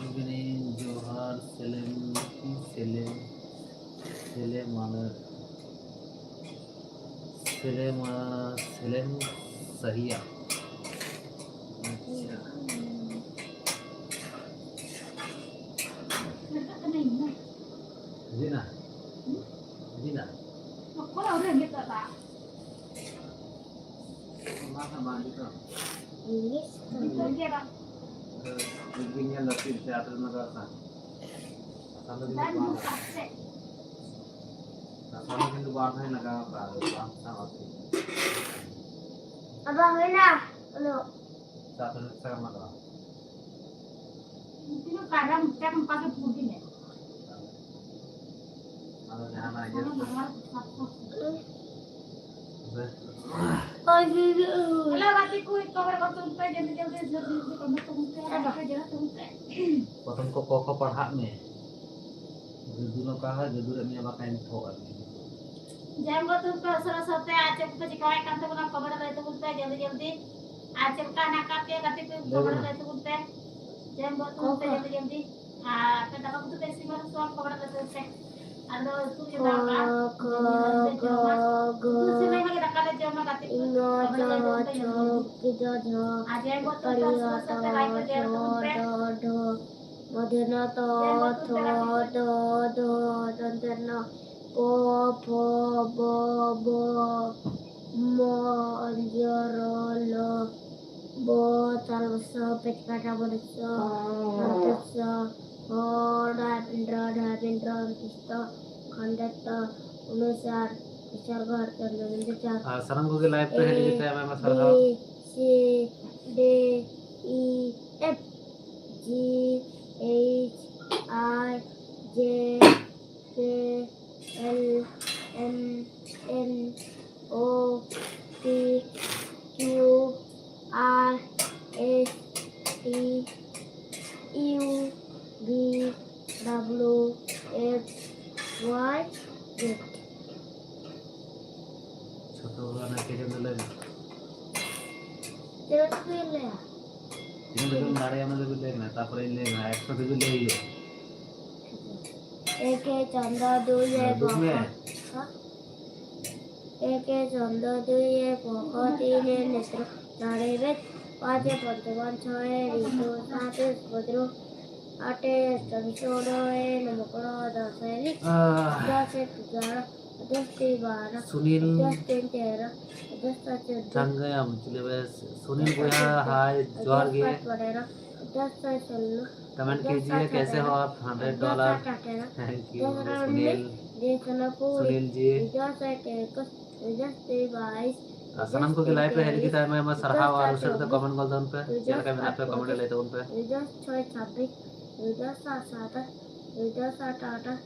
Evening, ᱡᱚᱦᱟᱨ, ᱥᱮᱞᱮᱢ, ᱥᱮᱞᱮᱢ, ᱥᱮᱞᱮᱢ ᱢᱟᱱᱮ ᱥᱮᱞᱮᱢᱟ, ᱥᱮᱞᱮᱢ ᱥᱟᱦᱤᱭᱟ᱾ ᱟᱪᱪᱷᱟ᱾ ᱦᱤᱡᱩᱜ ᱱᱟ? ᱦᱤᱡᱩᱜ ᱱᱟ? ᱚᱱᱟ ᱦᱚᱸ ᱵᱟᱝ ᱦᱤᱡᱩᱜ ᱠᱟᱱᱟ᱾ ᱤᱝᱞᱤᱥ ᱠᱚ᱾ ᱦᱤᱡᱩᱜ ᱜᱮᱭᱟ ᱵᱟᱝ? ᱦᱮᱸ, ᱢᱤᱫ ᱫᱤᱱ ᱧᱮᱞ ᱞᱟᱹᱠᱛᱤ ᱥᱮ ᱟᱴᱷᱨᱚ ᱱᱟᱜᱟᱨ ᱥᱟᱶ᱾ ᱟᱥᱟᱢ ᱨᱮ ᱵᱟᱝ ᱵᱟᱝ᱾ ᱦᱤᱡᱩᱜ ᱠᱟᱱᱟ ᱥᱮ? ᱟᱥᱟᱢ ᱨᱮ ᱠᱤᱱᱛᱩ ᱵᱟᱝ ᱛᱟᱦᱮᱸ ᱞᱟᱜᱟᱣ ᱠᱟᱜᱼᱟ, ᱵᱟᱝ ᱥᱟᱶ ᱟᱨᱠᱤ᱾ ᱟᱵᱟ ᱦᱩᱭᱱᱟ, ᱩᱱᱟᱹᱜ᱾ ᱥᱟᱛ ᱦᱟᱡᱟᱨ ᱴᱟᱠᱟ ᱮᱢᱟ ᱠᱚᱣᱟ᱾ ᱛᱤᱱᱟᱹᱜ ᱠᱟᱨᱟ ᱢᱚᱪᱟ ᱠᱷᱚᱱ ᱯᱟᱥᱮ ᱯᱩᱨ ᱜᱮ ᱧᱮᱞ᱾ ᱟᱫᱚ ᱡᱟᱦᱟᱱᱟᱜ ᱤᱭᱟᱹ ᱥᱟᱱᱟᱢ ᱠᱚ᱾ ᱦᱚᱲ ᱥᱟᱛ ᱥᱚ᱾ ᱵᱮᱥ᱾ ᱦᱮᱞᱳ ᱜᱟᱛᱮ ᱠᱚ, ᱠᱚᱵᱚᱨ ᱠᱚ ᱛᱩᱢ ᱯᱮ, ᱡᱚᱞᱫᱤ ᱡᱚᱞᱫᱤ ᱡᱚᱞᱫᱤ ᱡᱚᱞᱫᱤ ᱠᱚᱢᱮᱱᱴ ᱛᱟᱵᱚᱱ ᱯᱮ, ᱟᱨ ᱟᱯᱮ ᱡᱚᱞᱫᱤ ᱛᱟᱵᱚᱱ ᱯᱮ᱾ ᱯᱨᱚᱛᱷᱚᱢ ᱠᱚ ᱠᱚ ᱠᱚ ᱯᱟᱲᱦᱟᱜ ᱢᱮ᱾ ᱡᱟᱹᱫᱩ ᱱᱚᱝᱠᱟ ᱦᱚᱸ ᱡᱟᱹᱫᱩ ᱨᱮ ᱢᱮᱭᱟ ᱵᱟᱠᱷᱟᱱ ᱴᱷᱚᱜ ᱟᱨᱠᱤ᱾ ᱡᱟᱦᱟᱸᱭ ᱵᱚ ᱛᱩᱢ ᱯᱮ ᱩᱥᱟᱹᱨᱟ ᱩᱥᱟᱹᱨᱟ ᱛᱮ, ᱟᱨ ᱪᱮᱫ ᱠᱚᱯᱮ ᱪᱤᱠᱟᱹᱭᱮᱫ ᱠᱟᱱ ᱛᱟᱵᱚᱱᱟ, ᱠᱚᱢᱮᱱᱴ ᱨᱮ ᱞᱟᱹᱭ ᱛᱟᱵᱚᱱ ᱯᱮ ᱡᱚᱞᱫᱤ ᱡᱚᱞᱫᱤ᱾ ᱟᱨ ᱪᱮᱫ ᱞᱮᱠᱟ ᱦᱮᱱᱟᱜ ᱟᱠᱟᱫ ᱯᱮᱭᱟ ᱜᱟᱛᱮ ᱠᱚ, ᱞᱟᱹᱭ ᱠᱚᱢᱮᱱᱴ ᱨᱮ ᱵᱚᱱᱟ᱾ ᱞᱟᱹᱭ ᱛᱟᱵᱚᱱ ᱯᱮ᱾ ᱡᱟᱦᱟᱸᱭ ᱵᱚ ᱛᱩᱢ ᱯᱮ ᱡᱚᱞᱫᱤ ᱡᱚᱞᱫᱤ᱾ ᱟᱨ ᱟᱯᱮ ᱫᱟᱠᱟ ᱩᱛᱩ ᱯᱮ ᱤᱥᱤᱱ ᱵᱟᱲᱟ ᱥᱮ ᱵᱟᱝ, ᱠᱚᱢᱮᱱᱴ ᱨᱮ ᱞᱟᱹᱭ ᱛᱟᱵᱚᱱ ᱯᱮ᱾ ᱟᱫᱚ ᱩᱛᱩ ᱪᱚᱸᱫᱟ ᱟᱠᱟᱫᱼᱟ᱾ ᱠᱚ, ᱡᱚᱢᱟ᱾ ᱠᱚ, ᱩᱛᱩ ᱤᱥᱤᱱ ᱞᱮᱱ ᱠᱷᱟᱱ ᱜᱮ ᱫᱟᱠᱟ ᱞᱮ ᱡᱚᱢᱟ ᱜᱟᱛᱮ ᱠᱚ᱾ ᱤᱧ ᱦᱚᱸ ᱠᱚᱢᱮᱱᱴ ᱨᱮ ᱞᱟᱹᱭ ᱛᱟᱵᱚᱱ ᱯᱮ ᱡᱚᱞᱫᱤ ᱡᱚᱞᱫᱤ᱾ ᱪᱷᱚᱯ ᱠᱤᱫᱚ ᱡᱷᱚᱯ᱾ ᱟᱨ ᱡᱟᱦᱟᱸᱭ ᱵᱚ ᱛᱩᱢ ᱯᱮ ᱩᱥᱟᱹᱨᱟ ᱩᱥᱟᱹᱨᱟ ᱛᱮ ᱞᱟᱭᱤᱠ ᱠᱚ ᱡᱚᱞᱫᱤ ᱛᱟᱵᱚᱱ ᱯᱮ᱾ ᱰᱷᱚ, ᱰᱷᱚ᱾ ᱢᱚᱫᱷᱮ ᱱᱚ ᱛᱚ, ᱛᱷᱚ, ᱫᱚ, ᱫᱷᱚ, ᱫᱚᱱᱛᱮ ᱱᱚ, ᱯᱚ, ᱯᱷᱚ, ᱵᱚ, ᱵᱷᱚ, ᱢᱚ, ᱚᱧᱡᱚ, ᱨᱚ, ᱞᱚ, ᱵᱚ, ᱛᱟᱞᱵᱚᱥᱚ, ᱯᱮᱪᱠᱟ ᱰᱟᱵᱚᱞ ᱥᱚ, ᱚᱱᱛᱮ ᱥᱚ, ᱦᱚ, ᱰᱟ, ᱰᱨᱚ, ᱰᱷᱟ, ᱵᱤᱱ, ᱰᱨᱚ, ᱚᱱᱛᱮ ᱥᱚ, ᱠᱷᱚᱱᱰᱮ ᱛᱚ, ᱩᱱᱩᱥᱟᱨ, ᱵᱤᱥᱟᱨ ᱜᱚᱦᱚᱲ ᱪᱚᱱᱫᱨᱚ ᱵᱤᱱᱫᱩ ᱪᱟᱸᱫᱽ᱾ ᱟᱨ ᱥᱟᱱᱟᱢ ᱠᱚᱜᱮ live ᱯᱮ ᱦᱮᱡ ᱞᱟᱹᱜᱤᱫ ᱛᱮ ᱟᱭᱢᱟ ᱟᱭᱢᱟ ᱥᱟᱨᱦᱟᱣ᱾ ᱵᱤ, ᱥᱤ, ᱰᱤ, ᱤ, ᱮᱯᱷ, ᱡᱤ, ᱮᱭᱤᱪ, ᱟᱭ, ᱡᱮ, ᱠᱮ, ᱮᱞ, ᱮᱢ, ᱮᱱ, ᱳ, ᱯᱤ, ᱠᱤᱭᱩ, ᱟᱨ, ᱮᱥ, ᱴᱤ, ᱤᱭᱩ, ᱵᱷᱤ, ᱰᱟᱵᱞᱩ, ᱮᱠᱥ, ᱳᱣᱟᱭ, ᱡᱮᱰ᱾ ᱪᱷᱳᱴᱳ ᱵᱟᱵᱟ ᱚᱱᱟ ᱠᱮᱡᱚᱱ ᱫᱚ ᱞᱟᱹᱭ ᱢᱮ᱾ ᱪᱮᱫ ᱠᱚ ᱞᱟᱹᱭᱟ? ᱛᱤᱱᱟᱹᱜ ᱫᱷᱟᱹᱵᱤᱡ ᱫᱟᱲᱮᱭᱟᱜᱼᱟ ᱚᱱᱟ ᱫᱷᱟᱹᱵᱤᱡ ᱞᱟᱹᱭ ᱢᱮ, ᱛᱟᱨᱯᱚᱨᱮᱧ ᱞᱟᱹᱭ ᱢᱮ, ᱮᱠᱥᱚ ᱫᱷᱟᱹᱵᱤᱡ ᱞᱟᱹᱭ ᱦᱩᱭᱩᱜᱼᱟ᱾ ᱮᱠᱮ ᱪᱚᱱᱫᱚ ᱫᱩᱭᱮ ᱦᱮᱸ, ᱫᱩᱠ ᱢᱮ᱾ ᱵᱚᱠᱚ᱾ ᱮᱠᱮ ᱪᱚᱱᱫᱚ ᱫᱩᱭᱮ ᱵᱚᱠᱚ ᱛᱤᱱᱮ ᱱᱮᱛᱨᱚ ᱫᱟᱲᱮ ᱵᱮᱫ ᱯᱟᱸᱪᱮ ᱯᱚᱱᱛᱚᱵᱟᱱ ᱪᱷᱚᱭᱮ ᱨᱤᱛᱩ ᱥᱟᱛᱮ ᱥᱩᱵᱷᱚᱫᱨᱚ ᱟᱴᱮ ᱥᱚᱱᱥᱚᱱᱚᱭᱮ ᱱᱚᱢᱚᱠᱚᱲᱚ ᱫᱚᱥᱮ ᱞᱤᱠ ᱟᱦ᱾ ᱫᱚᱥᱮ ᱯᱩᱡᱟᱨ ᱫᱚᱥᱮ ᱵᱟᱨᱚ ᱥᱩᱱᱤᱞ ᱫᱚᱥᱮ ᱛᱮᱨᱚ ᱫᱚᱥᱮ ᱪᱳᱫᱫᱚ ᱪᱟᱝᱜᱟᱭᱟᱢ ᱪᱤᱞᱤ ᱵᱮᱥ? ᱥᱩᱱᱤᱞ ᱵᱚᱭᱦᱟ, ᱦᱟᱭ, ᱡᱚᱦᱟᱨ ᱜᱮ᱾ ᱫᱚᱥᱮ ᱯᱚᱱᱮᱨᱚ ᱫᱚᱥᱮ ᱥᱳᱞᱞᱳ ᱠᱚᱢᱮᱱᱴ ᱫᱚᱥᱮ ᱠᱤᱡᱤᱭᱮ, ᱠᱮᱥᱮ ᱦᱳ ᱟᱴᱷᱮᱨᱚ ᱟᱯ? ᱦᱟᱱᱰᱨᱮᱰ ᱫᱚᱥᱮ ᱰᱚᱞᱟᱨ। ᱟᱴᱷᱮᱨᱚ ᱛᱷᱮᱝᱠ ᱭᱩ, ᱫᱚᱥᱮ ᱥᱩᱱᱤᱞ। ᱩᱱᱤᱥ ᱫᱚᱥᱮ ᱮᱠᱩᱥ ᱫᱚᱥᱮ ᱵᱟᱭᱤᱥ ᱟᱨ ᱥᱟᱱᱟᱢ ᱠᱚᱜᱮ ᱫᱚᱥᱮ ᱞᱟᱭᱤᱵᱷ ᱨᱮ ᱦᱮᱡ ᱞᱟᱹᱜᱤᱫ ᱛᱮ ᱟᱭᱢᱟ ᱟᱭᱢᱟ ᱥᱟᱨᱦᱟᱣ ᱟᱨ ᱩᱥᱟᱹᱨᱟ ᱛᱮ ᱠᱚᱢᱮᱱᱴ ᱜᱚᱞ ᱛᱟᱵᱚᱱ ᱯᱮ᱾ ᱪᱮᱫ ᱞᱮᱠᱟ ᱢᱮᱱᱟᱜ ᱯᱮᱭᱟ? ᱠᱚᱢᱮᱱᱴ ᱨᱮ ᱞᱟᱹᱭ ᱛᱟᱵᱚᱱ ᱯᱮ᱾ ᱫᱚᱥᱮ ᱪᱷᱚᱭ ᱪᱷᱟᱵᱵᱤᱥ ᱫᱚᱥᱮ ᱥᱟᱛ ᱟᱴᱷᱟᱥ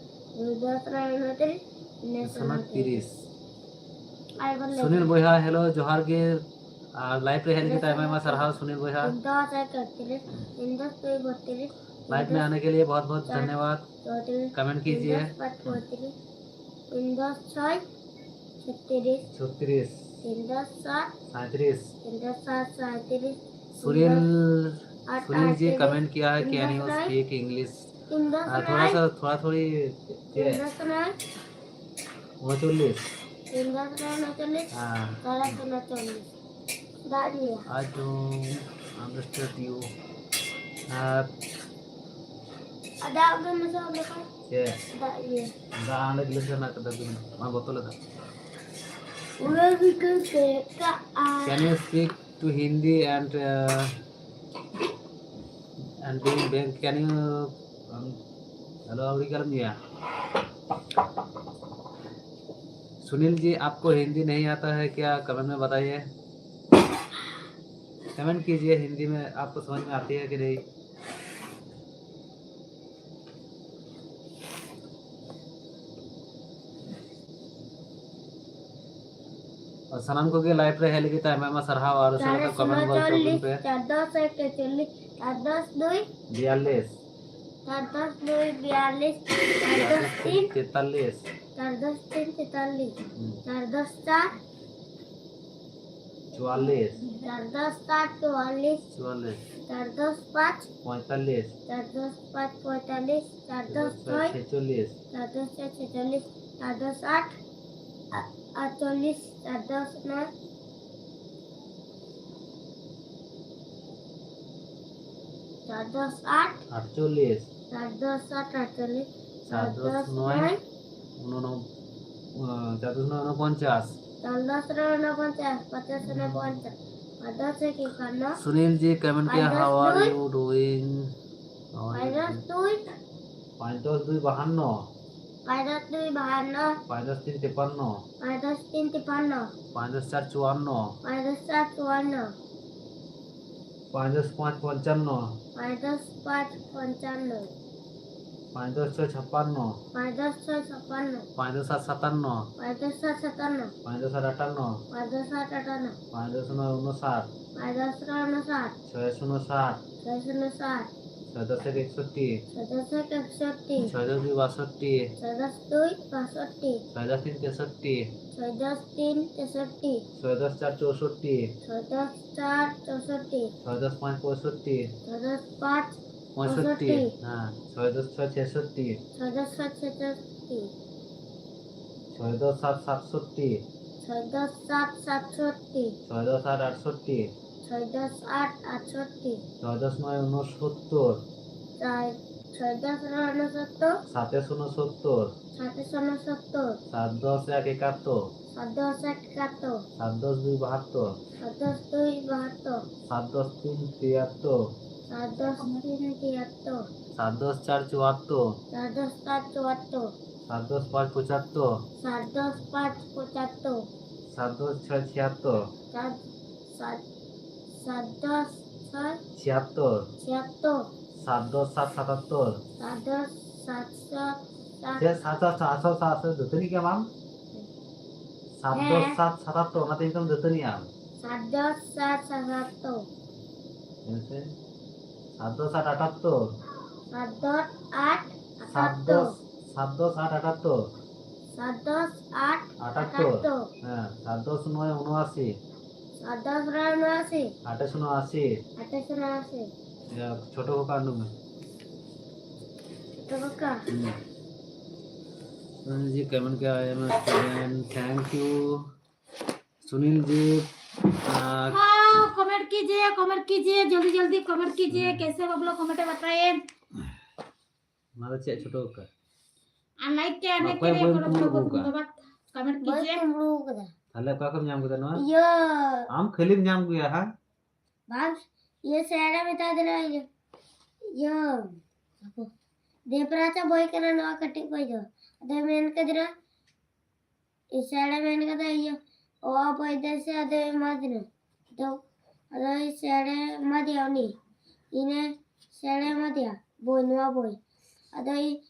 ᱫᱚᱥᱮ ᱱᱚᱭ ᱩᱱᱛᱨᱤᱥ ᱫᱚᱥᱮ ᱱᱚᱭ ᱛᱤᱨᱤᱥ᱾ ᱟᱨ ᱵᱚᱱ ᱞᱟᱹᱭ ᱥᱩᱱᱤᱞ ᱫᱟ᱾ ᱵᱚᱭᱦᱟ, ᱦᱮᱞᱳ, ᱡᱚᱦᱟᱨ ᱜᱮ᱾ ᱟᱨ ᱞᱟᱭᱤᱵᱷ ᱨᱮ ᱦᱮᱡ ᱞᱟᱹᱜᱤᱫ ᱛᱮ ᱟᱭᱢᱟ ᱟᱭᱢᱟ ᱥᱟᱨᱦᱟᱣ ᱥᱩᱱᱤᱞ ᱵᱚᱭᱦᱟ᱾ ᱫᱚᱥᱮ ᱮᱠᱛᱨᱤᱥ ᱫᱚᱥᱮ ᱵᱚᱛᱛᱨᱤᱥ ᱞᱟᱭᱤᱵᱷ ᱢᱮ ᱟᱱᱮ ᱠᱮ ᱞᱤᱭᱮ ᱵᱚᱦᱩᱛ ᱵᱚᱦᱩᱛ ᱫᱷᱚᱱᱭᱚᱵᱟᱫ। ᱪᱚᱣᱛᱨᱤᱥ ᱠᱚᱢᱮᱱᱴ ᱠᱤᱡᱤᱭᱮ। ᱫᱚᱥᱮ ᱯᱟᱸᱪ ᱯᱚᱸᱭᱛᱨᱤᱥ ᱫᱚᱥᱮ ᱪᱷᱚᱭ ᱪᱷᱚᱛᱨᱤᱥ ᱪᱷᱚᱛᱨᱤᱥ ᱫᱚᱥᱮ ᱥᱟᱛ ᱥᱟᱸᱭᱛᱨᱤᱥ ᱫᱚᱥᱮ ᱥᱟᱛ ᱥᱟᱸᱭᱛᱨᱤᱥ ᱥᱩᱱᱤᱞ, ᱫᱚᱥᱮ ᱟᱴ ᱥᱩᱱᱤᱞ ᱡᱤ ᱟᱴᱛᱨᱤᱥ ᱠᱚᱢᱮᱱᱴ ᱠᱤᱭᱟ ᱦᱮ ᱠᱤ ᱮᱱ ᱭᱩ ᱥᱯᱤᱠ ᱤᱝᱞᱤᱥ? ᱫᱚᱥᱮ ᱟᱨ ᱛᱷᱚᱲᱟ ᱱᱚᱭ ᱥᱟ, ᱛᱷᱚᱲᱟ ᱛᱷᱚᱲᱤ ᱪᱮᱫ? ᱫᱚᱥᱮ ᱱᱚᱭ ᱩᱱᱪᱚᱞᱞᱤᱥ। ᱫᱚᱥᱮ ᱱᱚᱭ ᱩᱱᱪᱚᱞᱞᱤᱥ᱾ ᱦᱮᱸ᱾ ᱛᱟᱞᱟ ᱥᱮ ᱩᱱᱪᱚᱞᱞᱤᱥ᱾ ᱫᱟᱜ ᱧᱩᱭᱟ᱾ I don't understand you. ᱟᱨ ᱟᱫᱚ ᱟᱵᱚ ᱢᱮᱥᱟ ᱞᱮᱠᱷᱟᱱ ᱪᱮᱫ? ᱫᱟᱜ ᱤᱭᱟᱹ᱾ ᱫᱟᱜ ᱦᱟᱸᱰᱮ ᱜᱤᱞᱟᱹᱥ ᱨᱮ ᱢᱮᱱᱟᱜ ᱠᱟᱫᱟ, ᱫᱩ ᱢᱤᱱᱤᱴ᱾ ᱢᱟ ᱵᱚᱛᱚᱞ ᱨᱮ ᱫᱟᱜ᱾ ᱩᱱᱟᱹᱜ ᱜᱮ ᱠᱚ ᱪᱮᱠᱟᱜᱼᱟ᱾ Can you speak to Hindi and, uh, and being bank? Can you, um, hello, ᱟᱹᱣᱲᱤ ᱜᱮ ᱟᱞᱚᱢ ᱧᱩᱭᱟ᱾ सुनील जी, आपको हिंदी नहीं आता है क्या? कमेंट में बताइए। कमेंट कीजिए, हिंदी में आपको समझ में आती है कि नहीं। ᱟᱨ ᱥᱟᱱᱟᱢ ᱠᱚᱜᱮ ᱞᱟᱭᱤᱵᱷ ᱨᱮ ᱦᱮᱡ ᱞᱟᱹᱜᱤᱫ ᱛᱮ ᱟᱭᱢᱟ ᱟᱭᱢᱟ ᱥᱟᱨᱦᱟᱣ᱾ ᱟᱨ ᱩᱥᱟᱹᱨᱟ ᱛᱮ ᱠᱚᱢᱮᱱᱴ ᱜᱚᱞ ᱦᱚᱪᱚ ᱟᱵᱚᱱ ᱯᱮ᱾ ᱪᱟᱨ ᱫᱚᱥ ᱮᱠ ᱮᱠᱪᱚᱞᱞᱤᱥ, ᱪᱟᱨ ᱫᱚᱥ ᱫᱩᱭ ᱵᱤᱭᱟᱞᱞᱤᱥ᱾ ᱪᱟᱨ ᱫᱚᱥ ᱫᱩᱭ ᱵᱤᱭᱟᱞᱞᱤᱥ, ᱪᱟᱨ ᱫᱚᱥ ᱛᱤᱱ ᱛᱮᱛᱟᱞᱞᱤᱥ᱾ ᱪᱟᱨ ᱫᱚᱥ ᱛᱤᱱ ᱛᱮᱛᱟᱞᱞᱤᱥ᱾ ᱦᱩᱸ᱾ ᱪᱟᱨ ᱫᱚᱥ ᱪᱟᱨ ᱪᱩᱣᱟᱞᱞᱤᱥ᱾ ᱪᱟᱨ ᱫᱚᱥ ᱪᱟᱨ ᱪᱩᱣᱟᱞᱞᱤᱥ᱾ ᱪᱩᱣᱟᱞᱞᱤᱥ᱾ ᱪᱟᱨ ᱫᱚᱥ ᱯᱟᱸᱪ ᱯᱚᱸᱭᱛᱟᱞᱞᱤᱥ᱾ ᱪᱟᱨ ᱫᱚᱥ ᱯᱟᱸᱪ ᱯᱚᱸᱭᱛᱟᱞᱞᱤᱥ᱾ ᱪᱟᱨ ᱫᱚᱥ ᱪᱟᱨ ᱪᱷᱚᱭ ᱪᱷᱮᱪᱚᱞᱞᱤᱥ᱾ ᱪᱟᱨ ᱫᱚᱥ ᱪᱷᱚᱭ ᱪᱷᱮᱪᱚᱞᱞᱤᱥ᱾ ᱪᱟᱨ ᱫᱚᱥ ᱟᱴ ᱟ-, ᱟᱴᱪᱚᱞᱞᱤᱥ᱾ ᱪᱟᱨ ᱫᱚᱥ ᱱᱚᱭ ᱪᱟᱨ ᱫᱚᱥ ᱟᱴ ᱟᱴᱪᱚᱞᱞᱤᱥ᱾ ᱪᱟᱨ ᱫᱚᱥ ᱟᱴ ᱟᱴᱪᱚᱞᱞᱤᱥ᱾ ᱪᱟᱨ ᱫᱚᱥ ᱱᱚᱭ ᱩᱱᱚᱱᱚ-, ᱟᱸ, ᱪᱟᱨ ᱫᱚᱥ ᱱᱚᱭ ᱩᱱᱚᱯᱚᱧᱪᱟᱥ᱾ ᱪᱟᱨ ᱫᱚᱥ ᱨᱮ ᱩᱱᱚᱯᱚᱧᱪᱟᱥ, ᱯᱚᱧᱪᱟᱥ ᱩᱱᱚᱯᱚᱧᱪᱟᱥ᱾ ᱯᱟᱸᱪ ᱫᱚᱥ ᱮᱠ ᱮᱠᱟᱱᱱᱚ᱾ सुनील जी, कमेंट किया, ᱯᱟᱸᱪ ᱫᱚᱥ how are ᱫᱩᱭ you doing? ᱯᱟᱸᱪ ᱫᱚᱥ ᱫᱩᱭ᱾ ᱯᱟᱸᱪ ᱫᱚᱥ ᱫᱩᱭ ᱵᱟᱦᱟᱱᱱᱚ᱾ ᱯᱟᱸᱪ ᱫᱚᱥ ᱫᱩᱭ ᱵᱟᱦᱟᱱᱱᱚ᱾ ᱯᱟᱸᱪ ᱫᱚᱥ ᱛᱤᱱ ᱛᱤᱯᱟᱱᱱᱚ᱾ ᱯᱟᱸᱪ ᱫᱚᱥ ᱛᱤᱱ ᱛᱤᱯᱟᱱᱱᱚ᱾ ᱯᱟᱸᱪ ᱫᱚᱥ ᱪᱟᱨ ᱪᱩᱣᱟᱱᱱᱚ᱾ ᱯᱟᱸᱪ ᱫᱚᱥ ᱪᱟᱨ ᱪᱩᱣᱟᱱᱱᱚ᱾ ᱯᱟᱸᱪ ᱫᱚᱥ ᱯᱟᱸᱪ ᱯᱚᱧᱪᱟᱱᱱᱚ᱾ ᱯᱟᱸᱪ ᱫᱚᱥ ᱯᱟᱸᱪ ᱯᱚᱧᱪᱟᱱᱱᱚ᱾ ᱯᱟᱸᱪ ᱫᱚᱥ ᱪᱷᱚᱭ ᱪᱷᱟᱯᱟᱱᱱᱚ᱾ ᱯᱟᱸᱪ ᱫᱚᱥ ᱪᱷᱚᱭ ᱪᱷᱟᱯᱟᱱᱱᱚ᱾ ᱯᱟᱸᱪ ᱫᱚᱥ ᱥᱟᱛ ᱥᱟᱛᱟᱱᱱᱚ᱾ ᱯᱟᱸᱪ ᱫᱚᱥ ᱥᱟᱛ ᱥᱟᱛᱟᱱᱱᱚ᱾ ᱯᱟᱸᱪ ᱫᱚᱥ ᱟᱴ ᱟᱴᱟᱱᱱᱚ᱾ ᱯᱟᱸᱪ ᱫᱚᱥ ᱟᱴ ᱟᱴᱟᱱᱱᱚ᱾ ᱯᱟᱸᱪ ᱫᱚᱥ ᱱᱚᱭ ᱩᱱᱚᱥᱟᱴ᱾ ᱯᱟᱸᱪ ᱫᱚᱥ ᱱᱚᱭ ᱩᱱᱚᱥᱟᱴ᱾ ᱪᱷᱚᱭ ᱥᱩᱱᱚ ᱥᱟᱛ᱾ ᱪᱷᱚᱭ ᱥᱩᱱᱚ ᱥᱟᱛ᱾ ᱪᱷᱚᱭ ᱫᱚᱥ ᱮᱠ ᱮᱠᱥᱚᱴᱴᱤ᱾ ᱪᱷᱚᱭ ᱫᱚᱥ ᱮᱠ ᱮᱠᱥᱚᱴᱴᱤ᱾ ᱪᱷᱚᱭ ᱫᱚᱥ ᱫᱩᱭ ᱵᱟᱥᱚᱴᱴᱤ᱾ ᱪᱷᱚᱭ ᱫᱚᱥ ᱫᱩᱭ ᱵᱟᱥᱚᱴᱴᱤ᱾ ᱪᱷᱚᱭ ᱫᱚᱥ ᱛᱤᱱ ᱛᱮᱥᱚᱴᱴᱤ᱾ ᱪᱷᱚᱭ ᱫᱚᱥ ᱛᱤᱱ ᱛᱮᱥᱚᱴᱴᱤ᱾ ᱪᱷᱚᱭ ᱫᱚᱥ ᱪᱟᱨ ᱪᱳᱥᱚᱴᱴᱤ᱾ ᱪᱷᱚᱭ ᱫᱚᱥ ᱪᱟᱨ ᱪᱳᱥᱚᱴᱴᱤ᱾ ᱪᱷᱚᱭ ᱫᱚᱥ ᱯᱟᱸᱪ ᱯᱚᱸᱭᱥᱚᱴᱴᱤ᱾ ᱪᱷᱚᱭ ᱫᱚᱥ ᱯᱟᱸᱪ ᱯᱚᱸᱭᱥᱚᱴᱴᱤ᱾ ᱯᱚᱸᱭᱥᱚᱴᱴᱤ᱾ ᱦᱮᱸ, ᱪᱷᱚᱭ ᱫᱚᱥ ᱪᱷᱚᱭ ᱪᱷᱮᱥᱚᱴᱴᱤ᱾ ᱪᱷᱚᱭ ᱫᱚᱥ ᱪᱷᱚᱭ ᱪᱷᱮᱥᱚᱴᱴᱤ᱾ ᱪᱷᱚᱭ ᱫᱚᱥ ᱥᱟᱛ ᱥᱟᱛᱥᱚᱴᱴᱤ᱾ ᱪᱷᱚᱭ ᱫᱚᱥ ᱥᱟᱛ ᱥᱟᱛᱥᱚᱴᱴᱤ᱾ ᱪᱷᱚᱭ ᱫᱚᱥ ᱟᱴ ᱟᱴᱥᱚᱴᱴᱤ᱾ ᱪᱷᱚᱭ ᱫᱚᱥ ᱟᱴ ᱟᱴᱥᱚᱴᱴᱤ᱾ ᱪᱷᱚᱭ ᱫᱚᱥ ᱱᱚᱭ ᱩᱱᱚᱥᱚᱛᱛᱚᱨ᱾ ᱪᱷᱚᱭ, ছয় দশ ঊনসত্তর। সাতাশ ঊনসত্তর। সাতাশ ঊনসত্তর। সাত দশ এক একাত্তর। সাত দশ এক একাত্তর। সাত দশ দুই বাহাত্তর। সাত দশ দুই বাহাত্তর। সাত দশ তিন তিয়াত্তর। সাত দশ তিন তিয়াত্তর। সাত দশ চার চুয়াত্তর। সাত দশ চার চুয়াত্তর। সাত দশ পাঁচ পঁচাত্তর। সাত দশ পাঁচ পঁচাত্তর। সাত দশ ছয় ছিয়াত্তর। সাত সাত সাত দশ ছয় ছিয়াত্তর। ছিয়াত্তর। সাত দশ সাত সাতাত্তর। সাত দশ সাত সাত সাত। ᱥᱮ ᱥᱟᱛ ᱥᱟᱛ ᱥᱟᱛ ᱥᱟᱛ ᱥᱟᱛ ᱫᱟᱹᱛᱟᱹᱱᱤ ᱜᱮ ᱵᱟᱝ? ᱥᱟᱛ ᱫᱚᱥ ᱦᱮᱸ᱾ ᱥᱟᱛ ᱥᱟᱛᱟᱛᱛᱚᱨ, ᱚᱱᱟᱛᱮ ᱧᱩᱛᱩᱢ ᱫᱟᱹᱛᱟᱹᱱᱤ ᱟᱢ᱾ ᱥᱟᱛ ᱫᱚᱥ ᱥᱟᱛ ᱥᱟᱛᱟᱛᱛᱚᱨ᱾ ᱦᱮᱸ ᱥᱮ? ᱥᱟᱛ ᱫᱚᱥ ᱟᱴ ᱟᱴᱟᱛᱛᱚᱨ᱾ ᱥᱟᱛ ᱫᱚᱥ ᱟᱴ ᱥᱟᱛ ᱟᱴᱟᱛᱛᱚᱨ᱾ ᱫᱚᱥ, ᱥᱟᱛ ᱫᱚᱥ ᱟᱴ ᱟᱴᱟᱛᱛᱚᱨ᱾ ᱥᱟᱛ ᱫᱚᱥ ᱟᱴ ᱟᱴᱟᱛᱛᱚᱨ᱾ ᱟᱴᱟᱛᱛᱚᱨ᱾ ᱦᱮᱸ, ᱥᱟᱛ ᱫᱚᱥ ᱱᱚᱭ ᱩᱱᱚᱟᱥᱤ᱾ ᱥᱟᱛ ᱫᱚᱥ ᱱᱚᱭ ᱩᱱᱚᱟᱥᱤ᱾ ᱟᱴᱷᱟᱥ ᱩᱱᱚᱟᱥᱤ᱾ ᱟᱴᱷᱟᱥ ᱩᱱᱚᱟᱥᱤ᱾ ᱭᱟ, ᱪᱷᱳᱴᱳ ᱠᱚ ᱠᱟᱸᱰᱩ ᱢᱮ᱾ ᱪᱷᱳᱴᱳ ᱠᱚ ᱠᱟ᱾ ᱦᱩᱸ᱾ ᱥᱩᱱᱤᱞ ᱡᱤ ᱠᱚᱢᱮᱱᱴ ᱠᱮᱫᱟ, "I am a student, thank you." Sunil ji, ᱟᱨ हाँ, कमेंट कीजिए, कमेंट कीजिए, जल्दी जल्दी कमेंट कीजिए। ᱦᱮᱸ᱾ कैसे आप लोग कमेंट बताएं? ᱚᱱᱟ ᱫᱚ ᱪᱮᱫ ᱪᱷᱳᱴᱳ ᱠᱚ ᱠᱟ? ᱟᱨ ᱞᱟᱭᱤᱠ ᱠᱮ ᱟᱨ ᱞᱟᱭᱤᱠ ᱚᱠᱚᱭ ᱠᱮ ᱵᱟᱹᱧ ᱠᱚᱱᱚ ᱠᱩᱢᱵᱽᱲᱩ ᱠᱚᱱᱚ ᱟᱹᱜᱩ ᱠᱟᱜᱼᱟ? ᱠᱚᱱᱚ ᱵᱟᱛ ᱠᱚᱢᱮᱱᱴ ᱵᱟᱹᱧ ᱠᱤᱡᱤᱭᱮ᱾ ᱠᱩᱢᱵᱽᱲᱩ ᱠᱟᱫᱟ᱾ ᱛᱟᱦᱞᱮ ᱚᱠᱟ ᱠᱷᱚᱱ ᱧᱟᱢ ᱠᱮᱫᱟ ᱱᱚᱣᱟ? ᱤᱭᱟᱹ᱾ ᱟᱢ ᱠᱷᱟᱹᱞᱤᱢ ᱧᱟᱢ ᱟᱹᱜᱩᱭᱟ, ᱦᱮᱸ? ᱵᱟᱝ, ᱤᱭᱟᱹ ᱥᱮᱬᱟ ᱢᱮᱛᱟ ᱫᱤᱱᱟ, ᱤᱭᱟᱹ, ᱤᱭᱟᱹ᱾ ᱫᱮᱵᱽᱨᱟᱡᱽ ᱟᱜ ᱵᱳᱭ ᱠᱟᱱᱟ ᱱᱚᱣᱟ ᱠᱟᱹᱴᱤᱡ ᱵᱳᱭ ᱫᱚ᱾ ᱟᱫᱚᱭ ᱢᱮᱱ ᱠᱟᱫᱤᱱᱟ, ᱤᱧ ᱥᱮᱬᱟ ᱢᱮᱱ ᱠᱟᱫᱟ, ᱤᱭᱟᱹ, ᱚ ᱟ ᱵᱳᱭ ᱫᱮ ᱥᱮ ᱟᱫᱚᱭ ᱮᱢᱟ ᱫᱤᱱᱟ᱾ ᱟᱫᱚ, ᱟᱫᱚ ᱤᱧ ᱥᱮᱬᱟ ᱮᱢᱟ ᱫᱮᱭᱟ ᱩᱱᱤ᱾ ᱤᱧᱮ ᱥᱮᱬᱟ ᱮᱢᱟ ᱫᱮᱭᱟ ᱵᱳᱭ, ᱱᱚᱣᱟ ᱵᱳᱭ᱾ ᱟᱫᱚ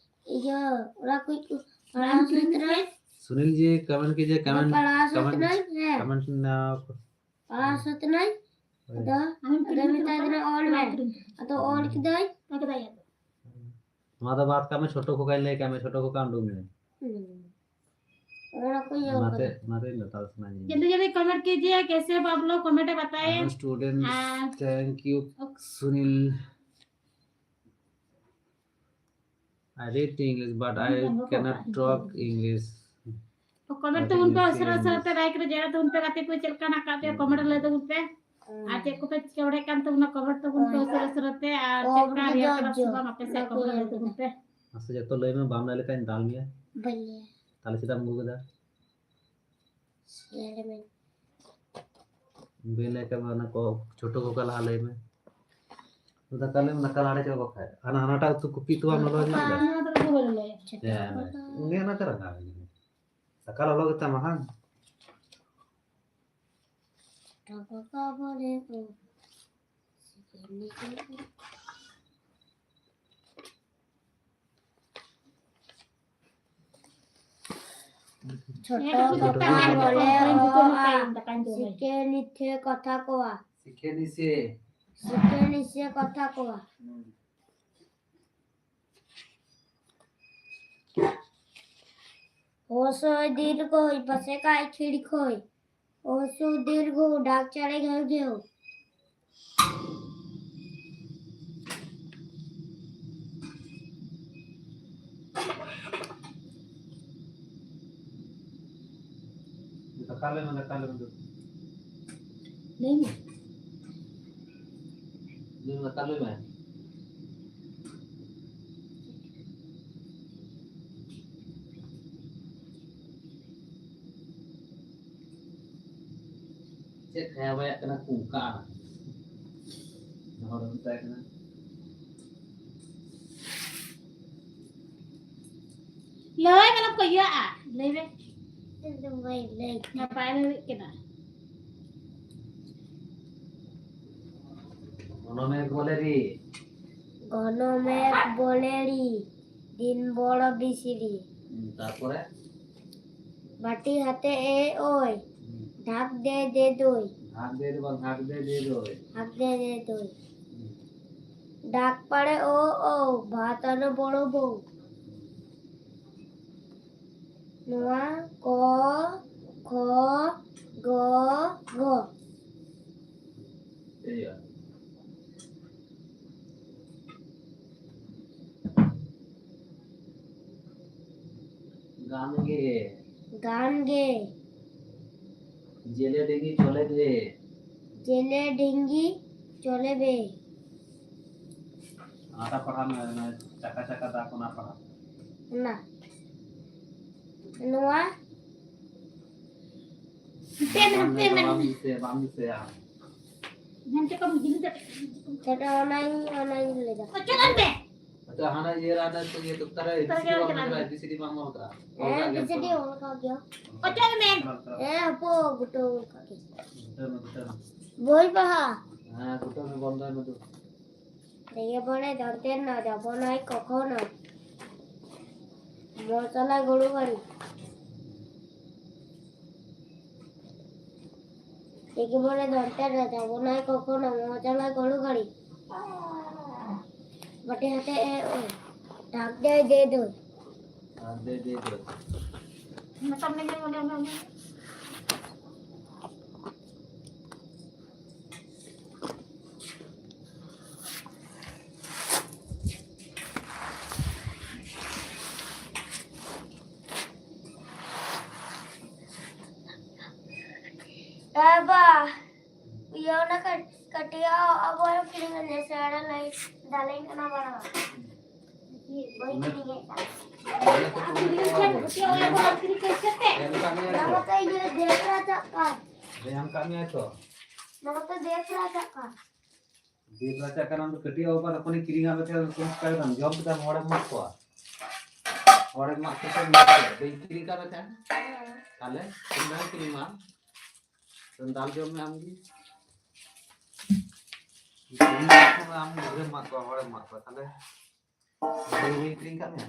ᱤᱭᱟᱹ, ᱚᱱᱟ ᱠᱚ ᱯᱟᱲᱦᱟᱣ ᱥᱟᱹᱛ ᱨᱮ᱾ ᱥᱩᱱᱤᱞ ᱡᱤ, ᱠᱚᱢᱮᱱᱴ ᱠᱤᱡᱤᱭᱮ, ᱟᱫᱚ ᱠᱚᱢᱮᱱᱴ, ᱯᱟᱲᱦᱟᱣ ᱥᱟᱹᱛ ᱠᱚᱢᱮᱱᱴ, ᱱᱟᱹᱧ, ᱦᱮᱸ᱾ ᱠᱚᱢᱮᱱᱴ ᱱᱟ᱾ ᱯᱟᱲᱦᱟᱣ ᱥᱟᱹᱛ ᱱᱟᱹᱧ᱾ ᱦᱳᱭ᱾ ᱟᱫᱚ, ᱟᱢᱮᱢ ᱟᱫᱚ ᱯᱨᱤᱱᱴ ᱢᱮᱛᱟ ᱠᱟᱫᱟ? ᱫᱤᱱᱟ ᱚᱞ ᱢᱮ᱾ ᱯᱨᱤᱱᱴ᱾ ᱟᱫᱚ ᱚᱞ ᱠᱤᱫᱟᱹᱧ᱾ ᱱᱚᱣᱟ ᱫᱚ ᱵᱟᱫ ᱠᱟᱜ ᱢᱮ, ᱪᱷᱳᱴᱳ ᱠᱷᱚᱠᱟᱧ ᱞᱟᱹᱭ ᱠᱟᱜ ᱢᱮ, ᱪᱷᱳᱴᱳ ᱠᱷᱚᱠᱟ ᱩᱰᱩᱠ ᱢᱮ᱾ ᱦᱩᱸ᱾ ᱚᱱᱟ ᱠᱚ ᱤᱭᱟᱹ ᱚᱱᱟᱛᱮ, ᱠᱟᱫᱟ᱾ ᱚᱱᱟᱛᱮ ᱞᱟᱛᱟᱨ ᱥᱮᱱᱟᱜ ᱡᱤᱱᱤᱥ᱾ जल्दी जल्दी कमेंट कीजिए, कैसे आप लोग कमेंट बताएं। I'm a student, हाँ। Thank you, okay. Sunil. I read English, but I cannot talk English. ᱛᱚ ᱠᱚᱢᱮᱱᱴ ᱛᱟᱵᱚᱱ ᱯᱮ, ᱩᱥᱟᱹᱨᱟ ᱩᱥᱟᱹᱨᱟ ᱛᱮ ᱞᱟᱭᱤᱠ ᱨᱮ ᱡᱚᱭᱮᱱ ᱛᱟᱵᱚᱱ ᱯᱮ, ᱜᱟᱛᱮ ᱠᱚ ᱪᱮᱫ ᱞᱮᱠᱟ ᱢᱮᱱᱟᱜ ᱟᱠᱟᱫ ᱯᱮᱭᱟ, ᱠᱚᱢᱮᱱᱴ ᱞᱟᱹᱭ ᱛᱟᱵᱚᱱ ᱯᱮ᱾ ᱟᱨ ᱪᱮᱫ ᱠᱚᱯᱮ ᱪᱤᱠᱟᱹ ᱵᱟᱲᱟᱭᱮᱫ ᱠᱟᱱ ᱛᱟᱵᱚᱱᱟ? ᱠᱚᱢᱮᱱᱴ ᱛᱟᱵᱚᱱ ᱯᱮ ᱩᱥᱟᱹᱨᱟ ᱩᱥᱟᱹᱨᱟ ᱛᱮ᱾ ᱟᱨ ᱪᱮᱫ ᱞᱮᱠᱟ ᱨᱮᱭᱟᱲ ᱠᱟᱱᱟ ᱥᱮ ᱵᱟᱝ ᱟᱯᱮ ᱥᱮᱫ? ᱠᱚᱢᱮᱱᱴ ᱞᱟᱹᱭ ᱛᱟᱵᱚᱱ ᱯᱮ᱾ ᱢᱟᱥᱮ ᱡᱚᱛᱚ ᱞᱟᱹᱭ ᱢᱮ, ᱵᱟᱢ ᱞᱟᱹᱭ ᱞᱮᱠᱷᱟᱱ ᱫᱟᱞ ᱢᱮᱭᱟ᱾ ᱵᱟᱹᱧ ᱞᱟᱹᱭᱟ᱾ ᱛᱟᱦᱞᱮ ᱪᱮᱫᱟᱜ ᱮᱢ ᱟᱹᱜᱩ ᱠᱮᱫᱟ? ᱞᱟᱹᱭ ᱞᱮᱢᱮ᱾ ᱵᱟᱹᱧ ᱞᱟᱹᱭ ᱠᱟᱜ ᱢᱮ, ᱚᱱᱟ ᱠᱚ ᱪᱷᱳᱴᱳ ᱠᱚ ᱞᱟᱦᱟ ᱞᱟᱹᱭ ᱢᱮ᱾ ᱫᱟᱠᱟ ᱞᱟᱹᱭ ᱢᱮ, ᱫᱟᱠᱟ ᱞᱟᱲᱮ ᱪᱚ ᱵᱟᱠᱷᱟᱡ᱾ ᱦᱟᱱᱟ, ᱦᱟᱱᱟᱴᱟᱜ ᱩᱛᱩ ᱠᱚᱯᱤ ᱩᱛᱩ ᱵᱟᱢ ᱞᱚᱞᱚ ᱧᱚᱜ ᱠᱮᱫᱟ? ᱦᱮᱸ, ᱦᱮᱸ, ᱩᱱᱤ ᱚᱱᱟᱛᱮ ᱨᱟᱸᱜᱟᱣ ᱮᱱᱟ᱾ ᱫᱟᱠᱟ ᱞᱚᱞᱚ ᱜᱮᱛᱟᱢᱟ ᱦᱟᱝ? ᱪᱷᱳᱴᱳ ᱠᱚᱯᱤ ᱵᱚᱞᱮ ᱚ, ᱟ, ᱥᱤᱠᱷᱮ ᱱᱤᱥᱮ ᱠᱟᱛᱷᱟ ᱠᱚᱣᱟ᱾ ᱥᱤᱠᱷᱮ ᱱᱤᱥᱮ᱾ ᱥᱤᱠᱷᱮ ᱱᱤᱥᱮ ᱠᱟᱛᱷᱟ ᱠᱚᱣᱟ᱾ ᱦᱩᱸ᱾ ᱦᱚᱥᱚᱭ ᱫᱤᱨᱜᱷᱚᱭ ᱯᱟᱥᱮ ᱠᱟᱭ ᱠᱷᱤᱲ ᱠᱷᱚᱭ᱾ ᱚᱥᱩ ᱫᱤᱨᱜᱷᱚ ᱰᱟᱠ ᱪᱟᱲᱮ ᱜᱷᱮᱣ ᱜᱷᱮᱣ᱾ ᱫᱟᱠᱟ ᱞᱟᱹᱭ ᱢᱮ, ᱫᱟᱠᱟ ᱞᱟᱹᱭ ᱢᱮ᱾ ᱞᱟᱹᱭ ᱢᱮ᱾ ᱞᱟᱹᱭ ᱢᱮ, ᱫᱟᱠᱟ ᱞᱟᱹᱭ ᱢᱮ᱾ ᱪᱮᱫ ᱠᱷᱟᱭᱟ ᱵᱟᱭᱟᱜ ᱠᱟᱱᱟ ᱠᱚ ᱚᱱᱠᱟ? ᱦᱚᱲ ᱢᱮᱛᱟᱭ ᱠᱟᱱᱟ᱾ ᱞᱟᱹᱭ ᱢᱮ, ᱠᱚ ᱤᱭᱟᱹᱜᱼᱟ᱾ ᱞᱟᱹᱭ ᱢᱮ᱾ ᱤᱧ ᱫᱚ ᱵᱟᱹᱧ ᱞᱟᱹᱭ᱾ ᱱᱟᱯᱟᱭ ᱞᱟᱹᱭ ᱠᱮᱫᱟ᱾ ᱜᱷᱚᱱᱚ ᱢᱮᱜᱷ ᱵᱚᱞᱮ ᱨᱤ᱾ ᱜᱷᱚᱱᱚ ᱢᱮᱜᱷ ᱵᱚᱞᱮ ᱨᱤ, ᱫᱤᱱ ᱵᱚᱲ ᱵᱤᱥᱤᱨᱤ᱾ ᱦᱩᱸ, ᱛᱟᱨᱯᱚᱨᱮ? ᱵᱟᱹᱴᱤ ᱦᱟᱛᱮ ᱮ ᱳᱭ, ᱦᱩᱸ᱾ ᱰᱷᱟᱠ ᱫᱮ ᱫᱮ ᱫᱳᱭ᱾ ᱰᱷᱟᱠ ᱫᱮ ᱫᱚ ᱵᱟᱝ, ᱰᱷᱟᱠ ᱫᱮ ᱫᱮ ᱫᱳᱭ᱾ ᱰᱷᱟᱠ ᱫᱮ ᱫᱮ ᱫᱳᱭ᱾ ᱦᱩᱸ᱾ ᱰᱟᱠ ᱯᱟᱲᱮ ᱳ ᱳ, ᱵᱷᱟᱛ ᱟᱱᱚ ᱵᱚᱲᱚ ᱵᱳ᱾ ᱱᱚᱣᱟ ᱠᱚ, ᱠᱷᱚ, ᱜᱚ, ᱜᱷᱚ᱾ ᱮᱭᱟ᱾ ᱜᱟᱱ ᱜᱮ᱾ ᱜᱟᱱ ᱜᱮ᱾ ᱡᱮᱞᱮ ᱰᱤᱜᱤ ᱪᱚᱞᱮ ᱜᱮ᱾ ᱪᱮᱞᱮ ᱰᱷᱤᱝᱜᱤ ᱪᱚᱞᱮ ᱵᱮ᱾ ᱚᱱᱟᱴᱟᱜ ᱯᱟᱲᱦᱟᱣ ᱢᱮ, ᱚᱱᱟ ᱪᱟᱠᱟ ᱪᱟᱠᱟ ᱫᱟᱜ ᱚᱱᱟ ᱯᱟᱲᱦᱟᱣ᱾ ᱚᱱᱟ ᱱᱚᱣᱟ ᱦᱟᱱᱛᱮ ᱢᱮ, ᱦᱟᱱᱛᱮ ᱢᱮ᱾ ᱵᱟᱢ ᱫᱤᱥᱟᱹᱭᱟ, ᱵᱟᱢ ᱫᱤᱥᱟᱹᱭᱟ᱾ ᱦᱟᱱᱛᱮ ᱠᱚᱢ ᱡᱤᱞ ᱫᱟᱠᱟ᱾ ᱪᱷᱳᱴᱟ ᱚᱱᱟᱧ, ᱚᱱᱟᱧ ᱞᱟᱹᱭ ᱫᱟ᱾ ᱚᱪᱚᱜ ᱟᱞ ᱢᱮ᱾ ᱟᱪᱪᱷᱟ, ᱦᱟᱱᱟ ᱤᱭᱟᱹ ᱨᱮ ᱦᱟᱱᱟ ᱤᱭᱟᱹ ᱫᱚᱯᱛᱚᱨ ᱨᱮ ᱫᱚᱯᱛᱚᱨ ᱨᱮ ᱮᱵᱤᱥᱤᱰᱤ ᱵᱟᱢ ᱪᱟᱞᱟᱜ ᱚᱞ ᱢᱮ᱾ ᱠᱟᱫᱟ, ᱮᱵᱤᱥᱤᱰᱤ ᱵᱟᱢ ᱚᱞ ᱠᱟᱫᱟ᱾ ᱦᱮᱸ, ᱵᱤᱥᱤᱰᱤ ᱚᱞ ᱠᱟᱜ ᱜᱮᱭᱟ᱾ ᱚᱪᱚᱜ ᱟᱞ ᱢᱮ᱾ ᱦᱮᱸ, ᱦᱟᱯᱳ ᱜᱩᱴᱟᱹᱣ ᱠᱟᱜ ᱜᱮ᱾ ᱜᱩᱴᱟᱹᱣ ᱢᱮ, ᱜᱩᱴᱟᱹᱣ ᱢᱮ᱾ ᱵᱳᱭ ᱯᱟᱲᱦᱟ᱾ ᱦᱮᱸ, ᱜᱩᱴᱟᱹᱣ ᱢᱮ, ᱵᱚᱱᱫᱚᱭ ᱢᱮ ᱫᱩ᱾ ᱫᱮᱭᱮ ᱵᱚᱲᱮ ᱫᱚᱱᱛᱮ ᱱᱟ ᱡᱟᱵᱚᱱᱟᱭ ᱠᱚᱠᱷᱚᱱᱚ᱾ ᱢᱚᱥᱟᱞᱟ ᱜᱚᱲᱩ ᱜᱟᱲᱤ᱾ ᱫᱮᱭᱮ ᱵᱚᱲᱮ ᱫᱚᱱᱛᱮ ᱱᱟ ᱡᱟᱵᱚᱱᱟᱭ ᱠᱚᱠᱷᱚᱱᱚ ᱢᱚᱥᱟᱞᱟ ᱜᱚᱲᱩ ᱜᱟᱲᱤ᱾ ᱵᱟᱴᱮ ᱦᱟᱛᱮ ᱮ ᱳ᱾ ᱰᱟᱠ ᱫᱮ ᱫᱮ ᱫᱚ᱾ ᱟᱨ ᱫᱮ ᱫᱮ ᱫᱚ᱾ ᱢᱮᱛᱟᱢ ᱞᱮ ᱚᱸᱰᱮ ᱚᱸᱰᱮ ᱚᱸᱰᱮ᱾ ᱮ ᱵᱟ, ᱤᱭᱟᱹ ᱚᱱᱟ ᱠᱟᱹᱴ-, ᱠᱟᱹᱴᱤᱡ ᱟᱜ ᱟᱵᱚ ᱠᱤᱨᱤᱧ ᱟᱞᱮ ᱥᱮ ᱟᱨ ᱞᱟᱹᱭ ᱫᱟᱞᱮᱧ ᱠᱟᱱᱟ ᱵᱟᱲᱟ᱾ ᱵᱟᱹᱧ ᱠᱤᱨᱤᱧᱮᱫ ᱠᱟᱱ᱾ ᱚᱱᱟ ᱠᱚ ᱠᱚ ᱠᱚ ᱠᱚ ᱪᱮᱫ ᱚᱱᱟ ᱠᱚ ᱟᱹᱠᱷᱨᱤᱧ ᱠᱟᱹᱡ ᱠᱟᱛᱮ? ᱮᱢ ᱠᱟᱜ ᱢᱮᱭᱟ ᱱᱚᱣᱟ ᱛᱚ? ᱢᱟᱛᱚ ᱤᱧ ᱫᱚ ᱫᱮᱥ ᱨᱟᱡᱟᱜ ᱠᱟᱱ᱾ ᱮᱢ ᱠᱟᱜ ᱢᱮᱭᱟ ᱛᱚ? ᱱᱚᱣᱟ ᱢᱟᱛᱚ ᱫᱮᱥ ᱨᱟᱡᱟᱜ ᱠᱟᱱ᱾ ᱫᱮᱥ ᱨᱟᱡᱟᱜ ᱠᱟᱱᱟ, ᱟᱢ ᱫᱚ ᱠᱟᱹᱴᱤᱡ ᱵᱟᱵᱟ ᱛᱚᱠᱷᱚᱱᱮ ᱠᱤᱨᱤᱧ ᱟᱫ ᱢᱮ ᱛᱟᱦᱮᱸᱫ, ᱩᱱᱠᱩ ᱪᱤᱠᱟᱹ ᱠᱮᱫᱟᱢ? ᱡᱚᱢ ᱠᱮᱫᱟᱢ, ᱦᱚᱲᱮᱢ ᱮᱢᱟᱜ ᱠᱚᱣᱟ? ᱦᱚᱲᱮᱢ ᱮᱢᱟᱜ ᱠᱚ ᱛᱟᱦᱮᱸᱫ, ᱵᱟᱹᱧ ᱠᱤᱨᱤᱧ ᱠᱟᱫ ᱢᱮ ᱛᱟᱦᱮᱸᱫ? ᱛᱟᱦᱞᱮ ᱤᱧ ᱫᱚ ᱠᱤᱨᱤᱧ ᱢᱟ᱾ ᱛᱚ ᱫᱟᱞ ᱡᱚᱢ ᱢᱮ ᱟᱢ ᱜᱮ᱾ ᱠᱤᱨᱤᱧ ᱠᱟᱫ ᱠᱚᱣᱟ ᱟᱢ ᱜᱤᱫᱽᱨᱟᱹᱢ ᱮᱢᱟᱜ ᱠᱚᱣᱟ, ᱦᱚᱲᱮᱢ ᱮᱢᱟᱜ ᱠᱚᱣᱟ, ᱛᱟᱦᱞᱮ? ᱵᱟᱹᱧ ᱠᱤᱨᱤᱧ ᱠᱟᱫ ᱢᱮᱭᱟ?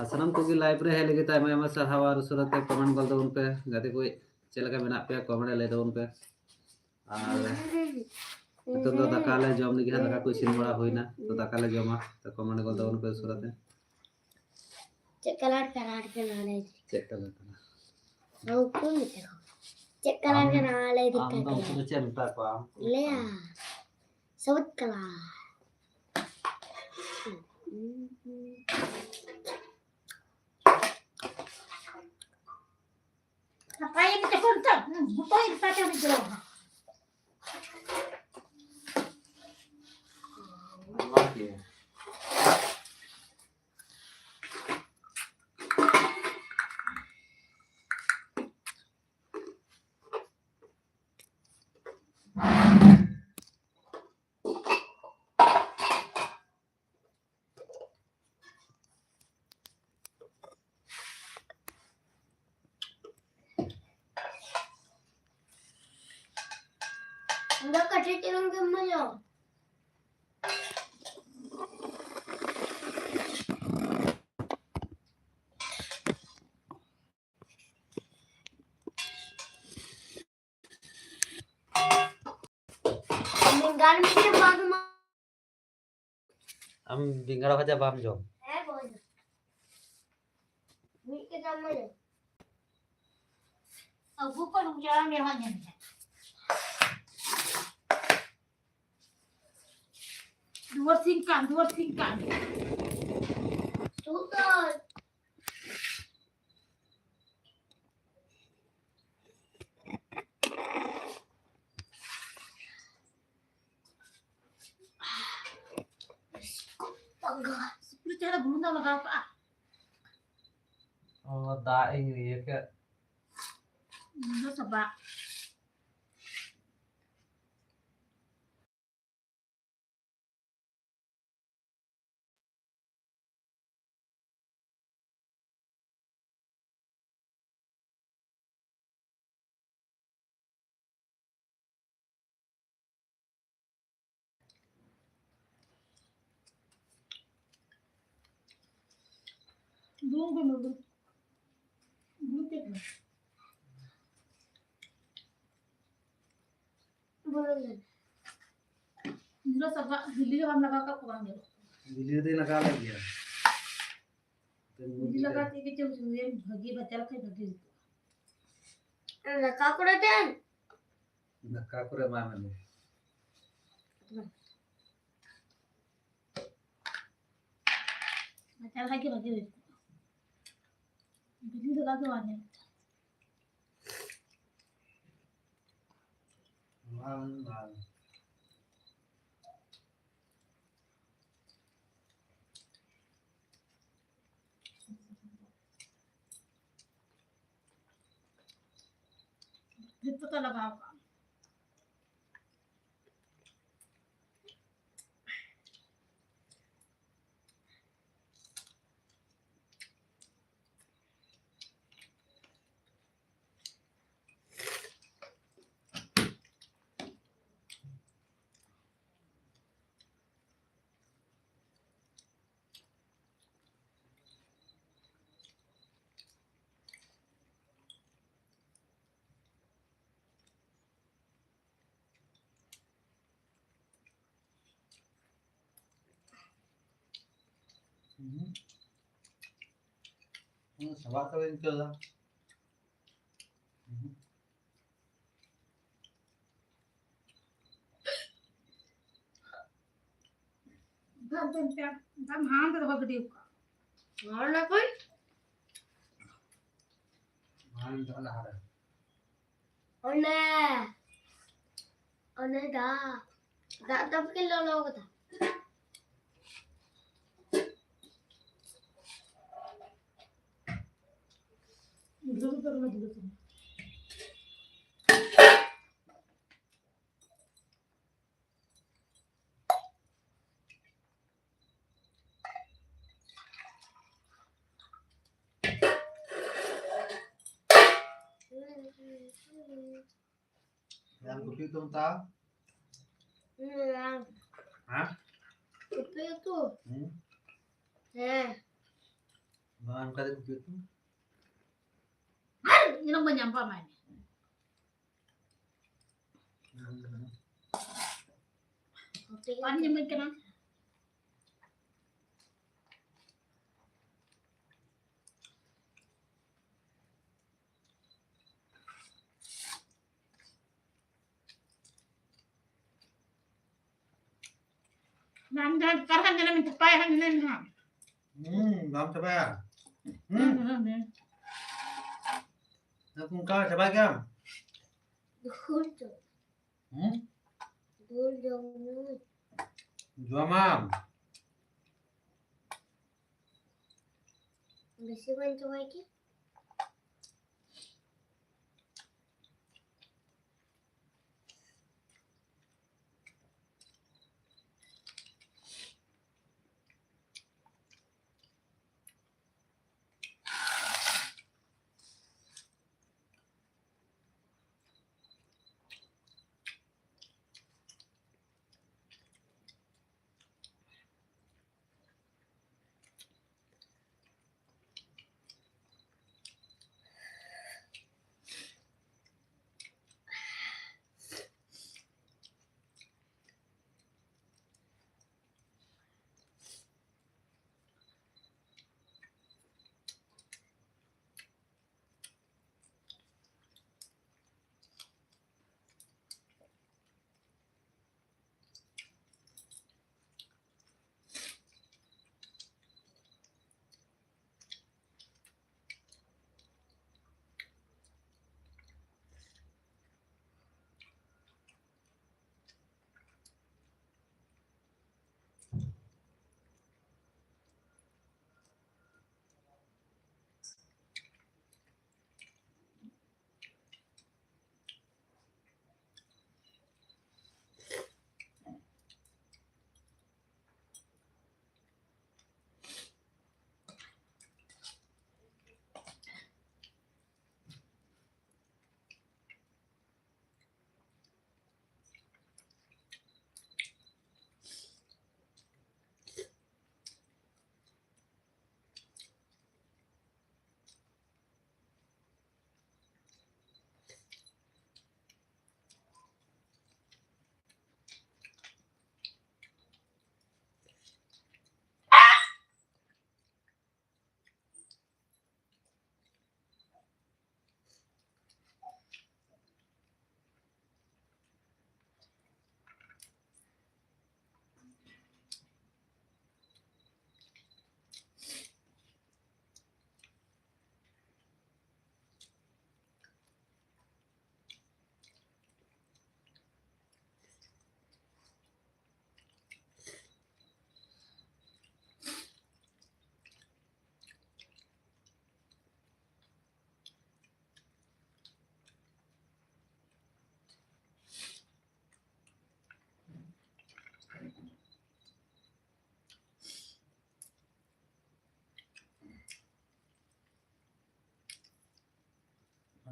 ᱟᱨ ᱥᱟᱱᱟᱢ ᱠᱚᱜᱮ live ᱨᱮ ᱦᱮᱡ ᱞᱟᱹᱜᱤᱫ ᱛᱮ ᱟᱭᱢᱟ ᱟᱭᱢᱟ ᱥᱟᱨᱦᱟᱣ ᱟᱨ ᱩᱥᱟᱹᱨᱟ ᱛᱮ comment ᱜᱚᱫ ᱛᱟᱵᱚᱱ ᱯᱮ᱾ ᱜᱟᱛᱮ ᱠᱚ ᱪᱮᱫ ᱞᱮᱠᱟ ᱢᱮᱱᱟᱜ ᱯᱮᱭᱟ comment ᱨᱮ ᱞᱟᱹᱭ ᱛᱟᱵᱚᱱ ᱯᱮ᱾ ᱟᱨ ᱱᱤᱛᱚᱜ ᱫᱚ ᱫᱟᱠᱟ ᱞᱮ ᱡᱚᱢ ᱞᱟᱹᱜᱤᱫ ᱦᱟᱸᱜ, ᱫᱟᱠᱟ ᱠᱚ ᱤᱥᱤᱱ ᱵᱟᱲᱟ ᱦᱩᱭᱱᱟ, ᱛᱚ ᱫᱟᱠᱟ ᱞᱮ ᱡᱚᱢᱟ᱾ ᱛᱚ comment ᱜᱚᱫ ᱛᱟᱵᱚᱱ ᱯᱮ ᱩᱥᱟᱹᱨᱟ ᱛᱮ᱾ ᱪᱮᱫ colour ᱠᱟᱱᱟ ᱟᱨ ᱠᱟᱱᱟ ᱞᱟᱹᱭ ᱫᱮ? ᱪᱮᱫ colour ᱠᱟᱱᱟ? ᱦᱳ, ᱠᱚ ᱢᱮᱛᱟ ᱠᱚ᱾ ᱪᱮᱫ colour ᱟᱢ, ᱠᱟᱱᱟ ᱞᱟᱹᱭ ᱫᱮ ᱟᱢ ᱫᱚ ᱠᱟᱹᱴᱤᱡ᱾ ᱩᱱᱠᱩ ᱫᱚ ᱪᱮᱫ ᱮᱢ ᱢᱮᱛᱟ ᱠᱚᱣᱟ ᱟᱢ? ᱞᱟᱹᱭᱟ᱾ ᱥᱚᱵᱩᱡ colour᱾ ᱱᱟᱯᱟᱭ ᱜᱮ ᱡᱚᱠᱷᱚᱱ ᱛᱚ, ᱦᱩᱸ, ᱡᱚᱛᱚ ᱜᱮ ᱱᱟᱯᱟᱭ ᱛᱮ ᱩᱱᱤ ᱜᱤᱫᱽᱨᱟᱹ ᱦᱚᱸ᱾ ᱤᱧ ᱫᱚ ᱠᱟᱹᱴᱤᱡ ᱪᱩᱞᱩᱝ ᱜᱮ ᱮᱢᱟᱹᱧ ᱢᱮ᱾ ᱵᱮᱸᱜᱟᱲ ᱢᱤᱫᱴᱮᱡ ᱵᱟᱝ ᱮᱢᱟ᱾ ᱟᱢ ᱵᱮᱸᱜᱟᱲ ᱵᱷᱟᱡᱟ ᱵᱟᱢ ᱡᱚᱢ? ᱦᱮᱸ, ᱵᱟᱹᱧ ᱡᱚᱢ᱾ ᱢᱤᱫᱴᱮᱡ ᱡᱚᱢ ᱢᱮ᱾ ᱟᱹᱜᱩ ᱠᱚ ᱱᱩᱠᱩ ᱪᱟᱞᱟᱣ ᱧᱮᱞ ᱦᱚᱸ ᱧᱮᱞ ᱢᱮ᱾ ᱫᱩᱣᱟᱹᱨ ᱥᱤᱧ ᱠᱟᱱ, ᱫᱩᱣᱟᱹᱨ ᱥᱤᱧ ᱠᱟᱱ᱾ ᱥᱩᱛᱟᱹᱨ᱾ ᱥᱩᱠᱨᱤ ᱪᱮᱦᱨᱟ ᱵᱩᱞᱩᱝ ᱫᱟᱜ ᱞᱟᱜᱟᱣ ᱠᱟᱜᱼᱟ᱾ ᱚ, ᱫᱟᱜ ᱤᱧ ᱤᱭᱟᱹ ᱠᱮᱫ᱾ ᱤᱧ ᱫᱚ ᱥᱟᱵᱟᱜ᱾ ᱵᱩᱞᱩᱝ ᱠᱚ ᱮᱢᱟ ᱠᱚ᱾ ᱵᱩᱞᱩᱝ ᱪᱮᱫ ᱠᱟᱱᱟ? ᱵᱩᱞᱩᱝ ᱜᱮ᱾ ᱤᱧ ᱫᱚ ᱥᱟᱵᱟᱜ ᱵᱤᱞᱤ ᱦᱚᱸ ᱵᱟᱢ ᱞᱟᱜᱟᱣ ᱠᱟᱜ ᱠᱚᱣᱟ ᱵᱟᱝ ᱧᱮᱞᱚᱜ ᱠᱟᱱᱟ᱾ ᱵᱤᱞᱤ ᱫᱚᱧ ᱞᱟᱜᱟᱣ ᱞᱮᱫ ᱜᱮᱭᱟ᱾ ᱵᱤᱞᱤ ᱞᱟᱜᱟᱣ ᱛᱮᱜᱮ ᱪᱚᱝ ᱥᱩᱭᱮᱢ ᱵᱷᱟᱹᱜᱤ ᱵᱟᱪᱟᱞ ᱠᱷᱟᱡ ᱵᱷᱟᱹᱜᱤ ᱦᱩᱭ ᱠᱚᱜᱼᱟ᱾ ᱫᱟᱠᱟ ᱠᱚᱨᱮ ᱫᱮᱱ᱾ ᱫᱟᱠᱟ ᱠᱚᱨᱮ ᱮᱢᱟᱭ ᱢᱮ᱾ ᱵᱟᱪᱟᱞ ᱠᱷᱟᱡ ᱜᱮ ᱵᱷᱟᱹᱜᱤ ᱦᱩᱭ ᱠᱚᱜᱼᱟ᱾ ᱵᱤᱞᱤ ᱞᱟᱜᱟᱣ ᱫᱚ ᱵᱟᱝ ᱧᱮᱞᱚᱜ ᱠᱟᱱᱟ᱾ ᱛᱮᱡᱽ ᱯᱟᱛᱟ ᱞᱟᱜᱟᱣ ᱠᱟᱜᱼᱟ᱾ ᱦᱩᱸ᱾ ᱦᱩᱸ, ᱥᱟᱵᱟᱜ ᱠᱟᱛᱮ ᱤᱧ ᱟᱹᱭᱠᱟᱹᱣ ᱫᱟ᱾ ᱦᱩᱸ᱾ ᱫᱟᱜ ᱫᱚ ᱮᱱᱛᱮ, ᱫᱟᱜ ᱦᱟᱱᱛᱮ ᱫᱚᱦᱚ ᱜᱤᱰᱤ ᱠᱟᱜᱼᱟ᱾ ᱦᱚᱲ ᱞᱟᱹᱜᱤᱫ? ᱦᱟᱱ ᱫᱚ ᱞᱟᱦᱟ ᱨᱮ᱾ ᱚᱱᱮ, ᱚᱱᱮ ᱫᱟᱜ, ᱫᱟᱜ ᱫᱚ ᱵᱟᱹᱠᱤᱱ ᱞᱚᱞᱚ ᱠᱟᱫᱟ᱾ Yang kopi itu entah? Yang. Hah? Kopi itu. Hmm? Eh. Makan kali kopi itu. Ini mau nyampah mana? Hmm. Kopi itu. Kan nyampe kena. ᱟᱢ ᱡᱟᱦᱟᱸ ᱠᱟᱨᱦᱟᱱ ᱡᱟᱱᱟᱢ ᱤᱧ ᱪᱟᱯᱟᱭᱟ ᱦᱟᱸᱜ, ᱧᱮᱞ ᱢᱮ ᱦᱟᱸᱜ᱾ ᱦᱩᱸ, ᱵᱟᱢ ᱪᱟᱵᱟᱭᱟ? ᱦᱩᱸ᱾ ᱦᱩᱸ, ᱦᱩᱸ, ᱦᱩᱸ᱾ ᱱᱩᱠᱩ ᱚᱱᱠᱟ ᱪᱟᱵᱟᱭ ᱜᱮᱭᱟᱢ? ᱦᱩᱭ ᱪᱚ᱾ ᱦᱩᱸ? ᱫᱩᱞ ᱡᱚᱢ ᱧᱩ᱾ ᱡᱚᱢᱟᱢ᱾ ᱵᱮᱥᱤ ᱵᱟᱹᱧ ᱪᱚᱸᱫᱟᱭ ᱠᱤ?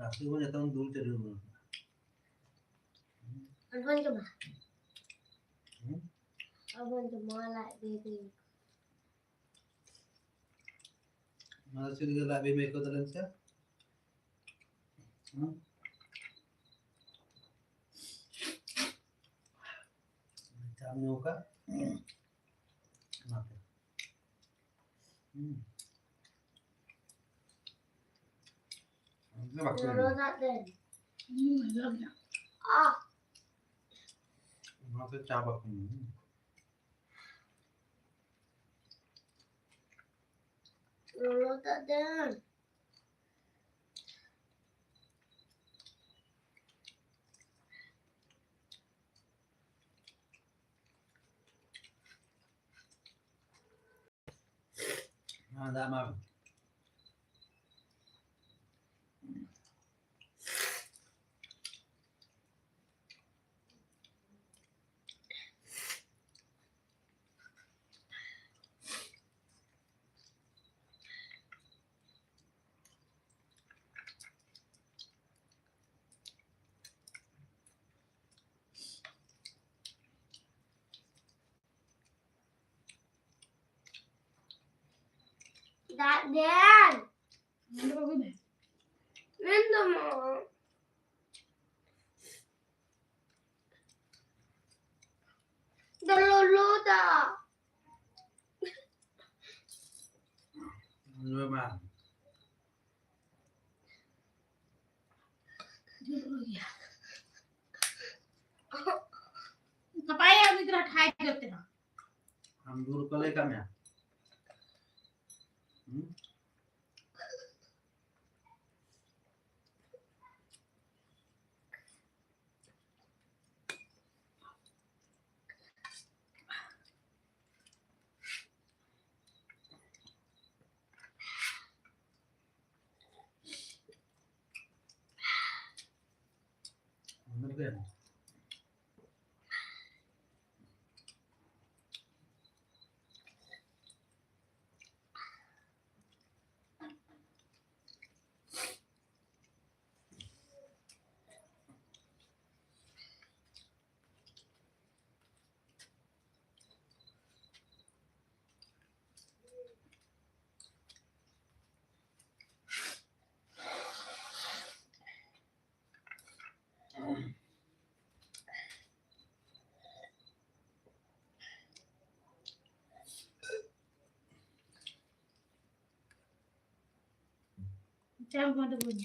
ᱟᱹᱥᱩᱞ ᱵᱚᱱ ᱡᱚᱛᱚ ᱵᱚᱱ ᱫᱩᱞ ᱪᱟᱹᱰᱩᱨ ᱵᱚᱱ᱾ ᱟᱨ ᱵᱚᱱ ᱡᱚᱢᱟ᱾ ᱦᱩᱸ? ᱟᱨ ᱵᱚᱱ ᱡᱚᱢᱟ, ᱞᱟᱡ ᱵᱤ ᱵᱤ᱾ ᱚᱱᱟ ᱫᱚ ᱪᱮᱫ ᱞᱟᱹᱜᱤᱫ ᱞᱟᱡ ᱵᱤ ᱵᱤ ᱟᱹᱭᱠᱟᱹᱣ ᱛᱟᱞᱮᱱ ᱥᱮ? ᱦᱩᱸ? ᱪᱟᱢ ᱧᱩ ᱠᱟᱜ᱾ ᱚᱱᱟᱛᱮ᱾ ᱦᱩᱸ᱾ ᱚᱱᱟᱛᱮ ᱵᱟᱠᱚ ᱧᱩᱭᱟ᱾ ᱞᱚᱞᱚ ᱫᱟᱜ ᱫᱮᱱ᱾ ᱦᱩᱸ, ᱞᱚᱞᱚ ᱫᱟᱜ᱾ ᱟᱦ᱾ ᱚᱱᱟᱛᱮ ᱪᱟ ᱵᱟᱠᱚ ᱧᱩᱭᱟ᱾ ᱞᱚᱞᱚ ᱫᱟᱜ ᱫᱮᱱ᱾ ᱦᱮᱸ, ᱫᱟᱜ ᱮᱢᱟᱜ ᱢᱮ᱾ ᱫᱟᱜ ᱫᱮᱱ᱾ ᱢᱮᱱ ᱫᱚ ᱢᱟ᱾ ᱫᱚ ᱞᱚᱞᱚ ᱫᱟᱜ᱾ ᱧᱩᱭ ᱢᱮ᱾ ᱱᱟᱯᱟᱭ ᱩᱱᱤ ᱫᱚ ᱴᱷᱟᱭ ᱜᱮ ᱛᱮ᱾ ᱟᱢ ᱫᱩᱨ ᱠᱚ ᱞᱟᱹᱭ ᱠᱟᱜ ᱢᱮᱭᱟ᱾ ᱦᱩᱸ? ᱪᱟᱞ ᱠᱚ ᱛᱟᱵᱚᱱ᱾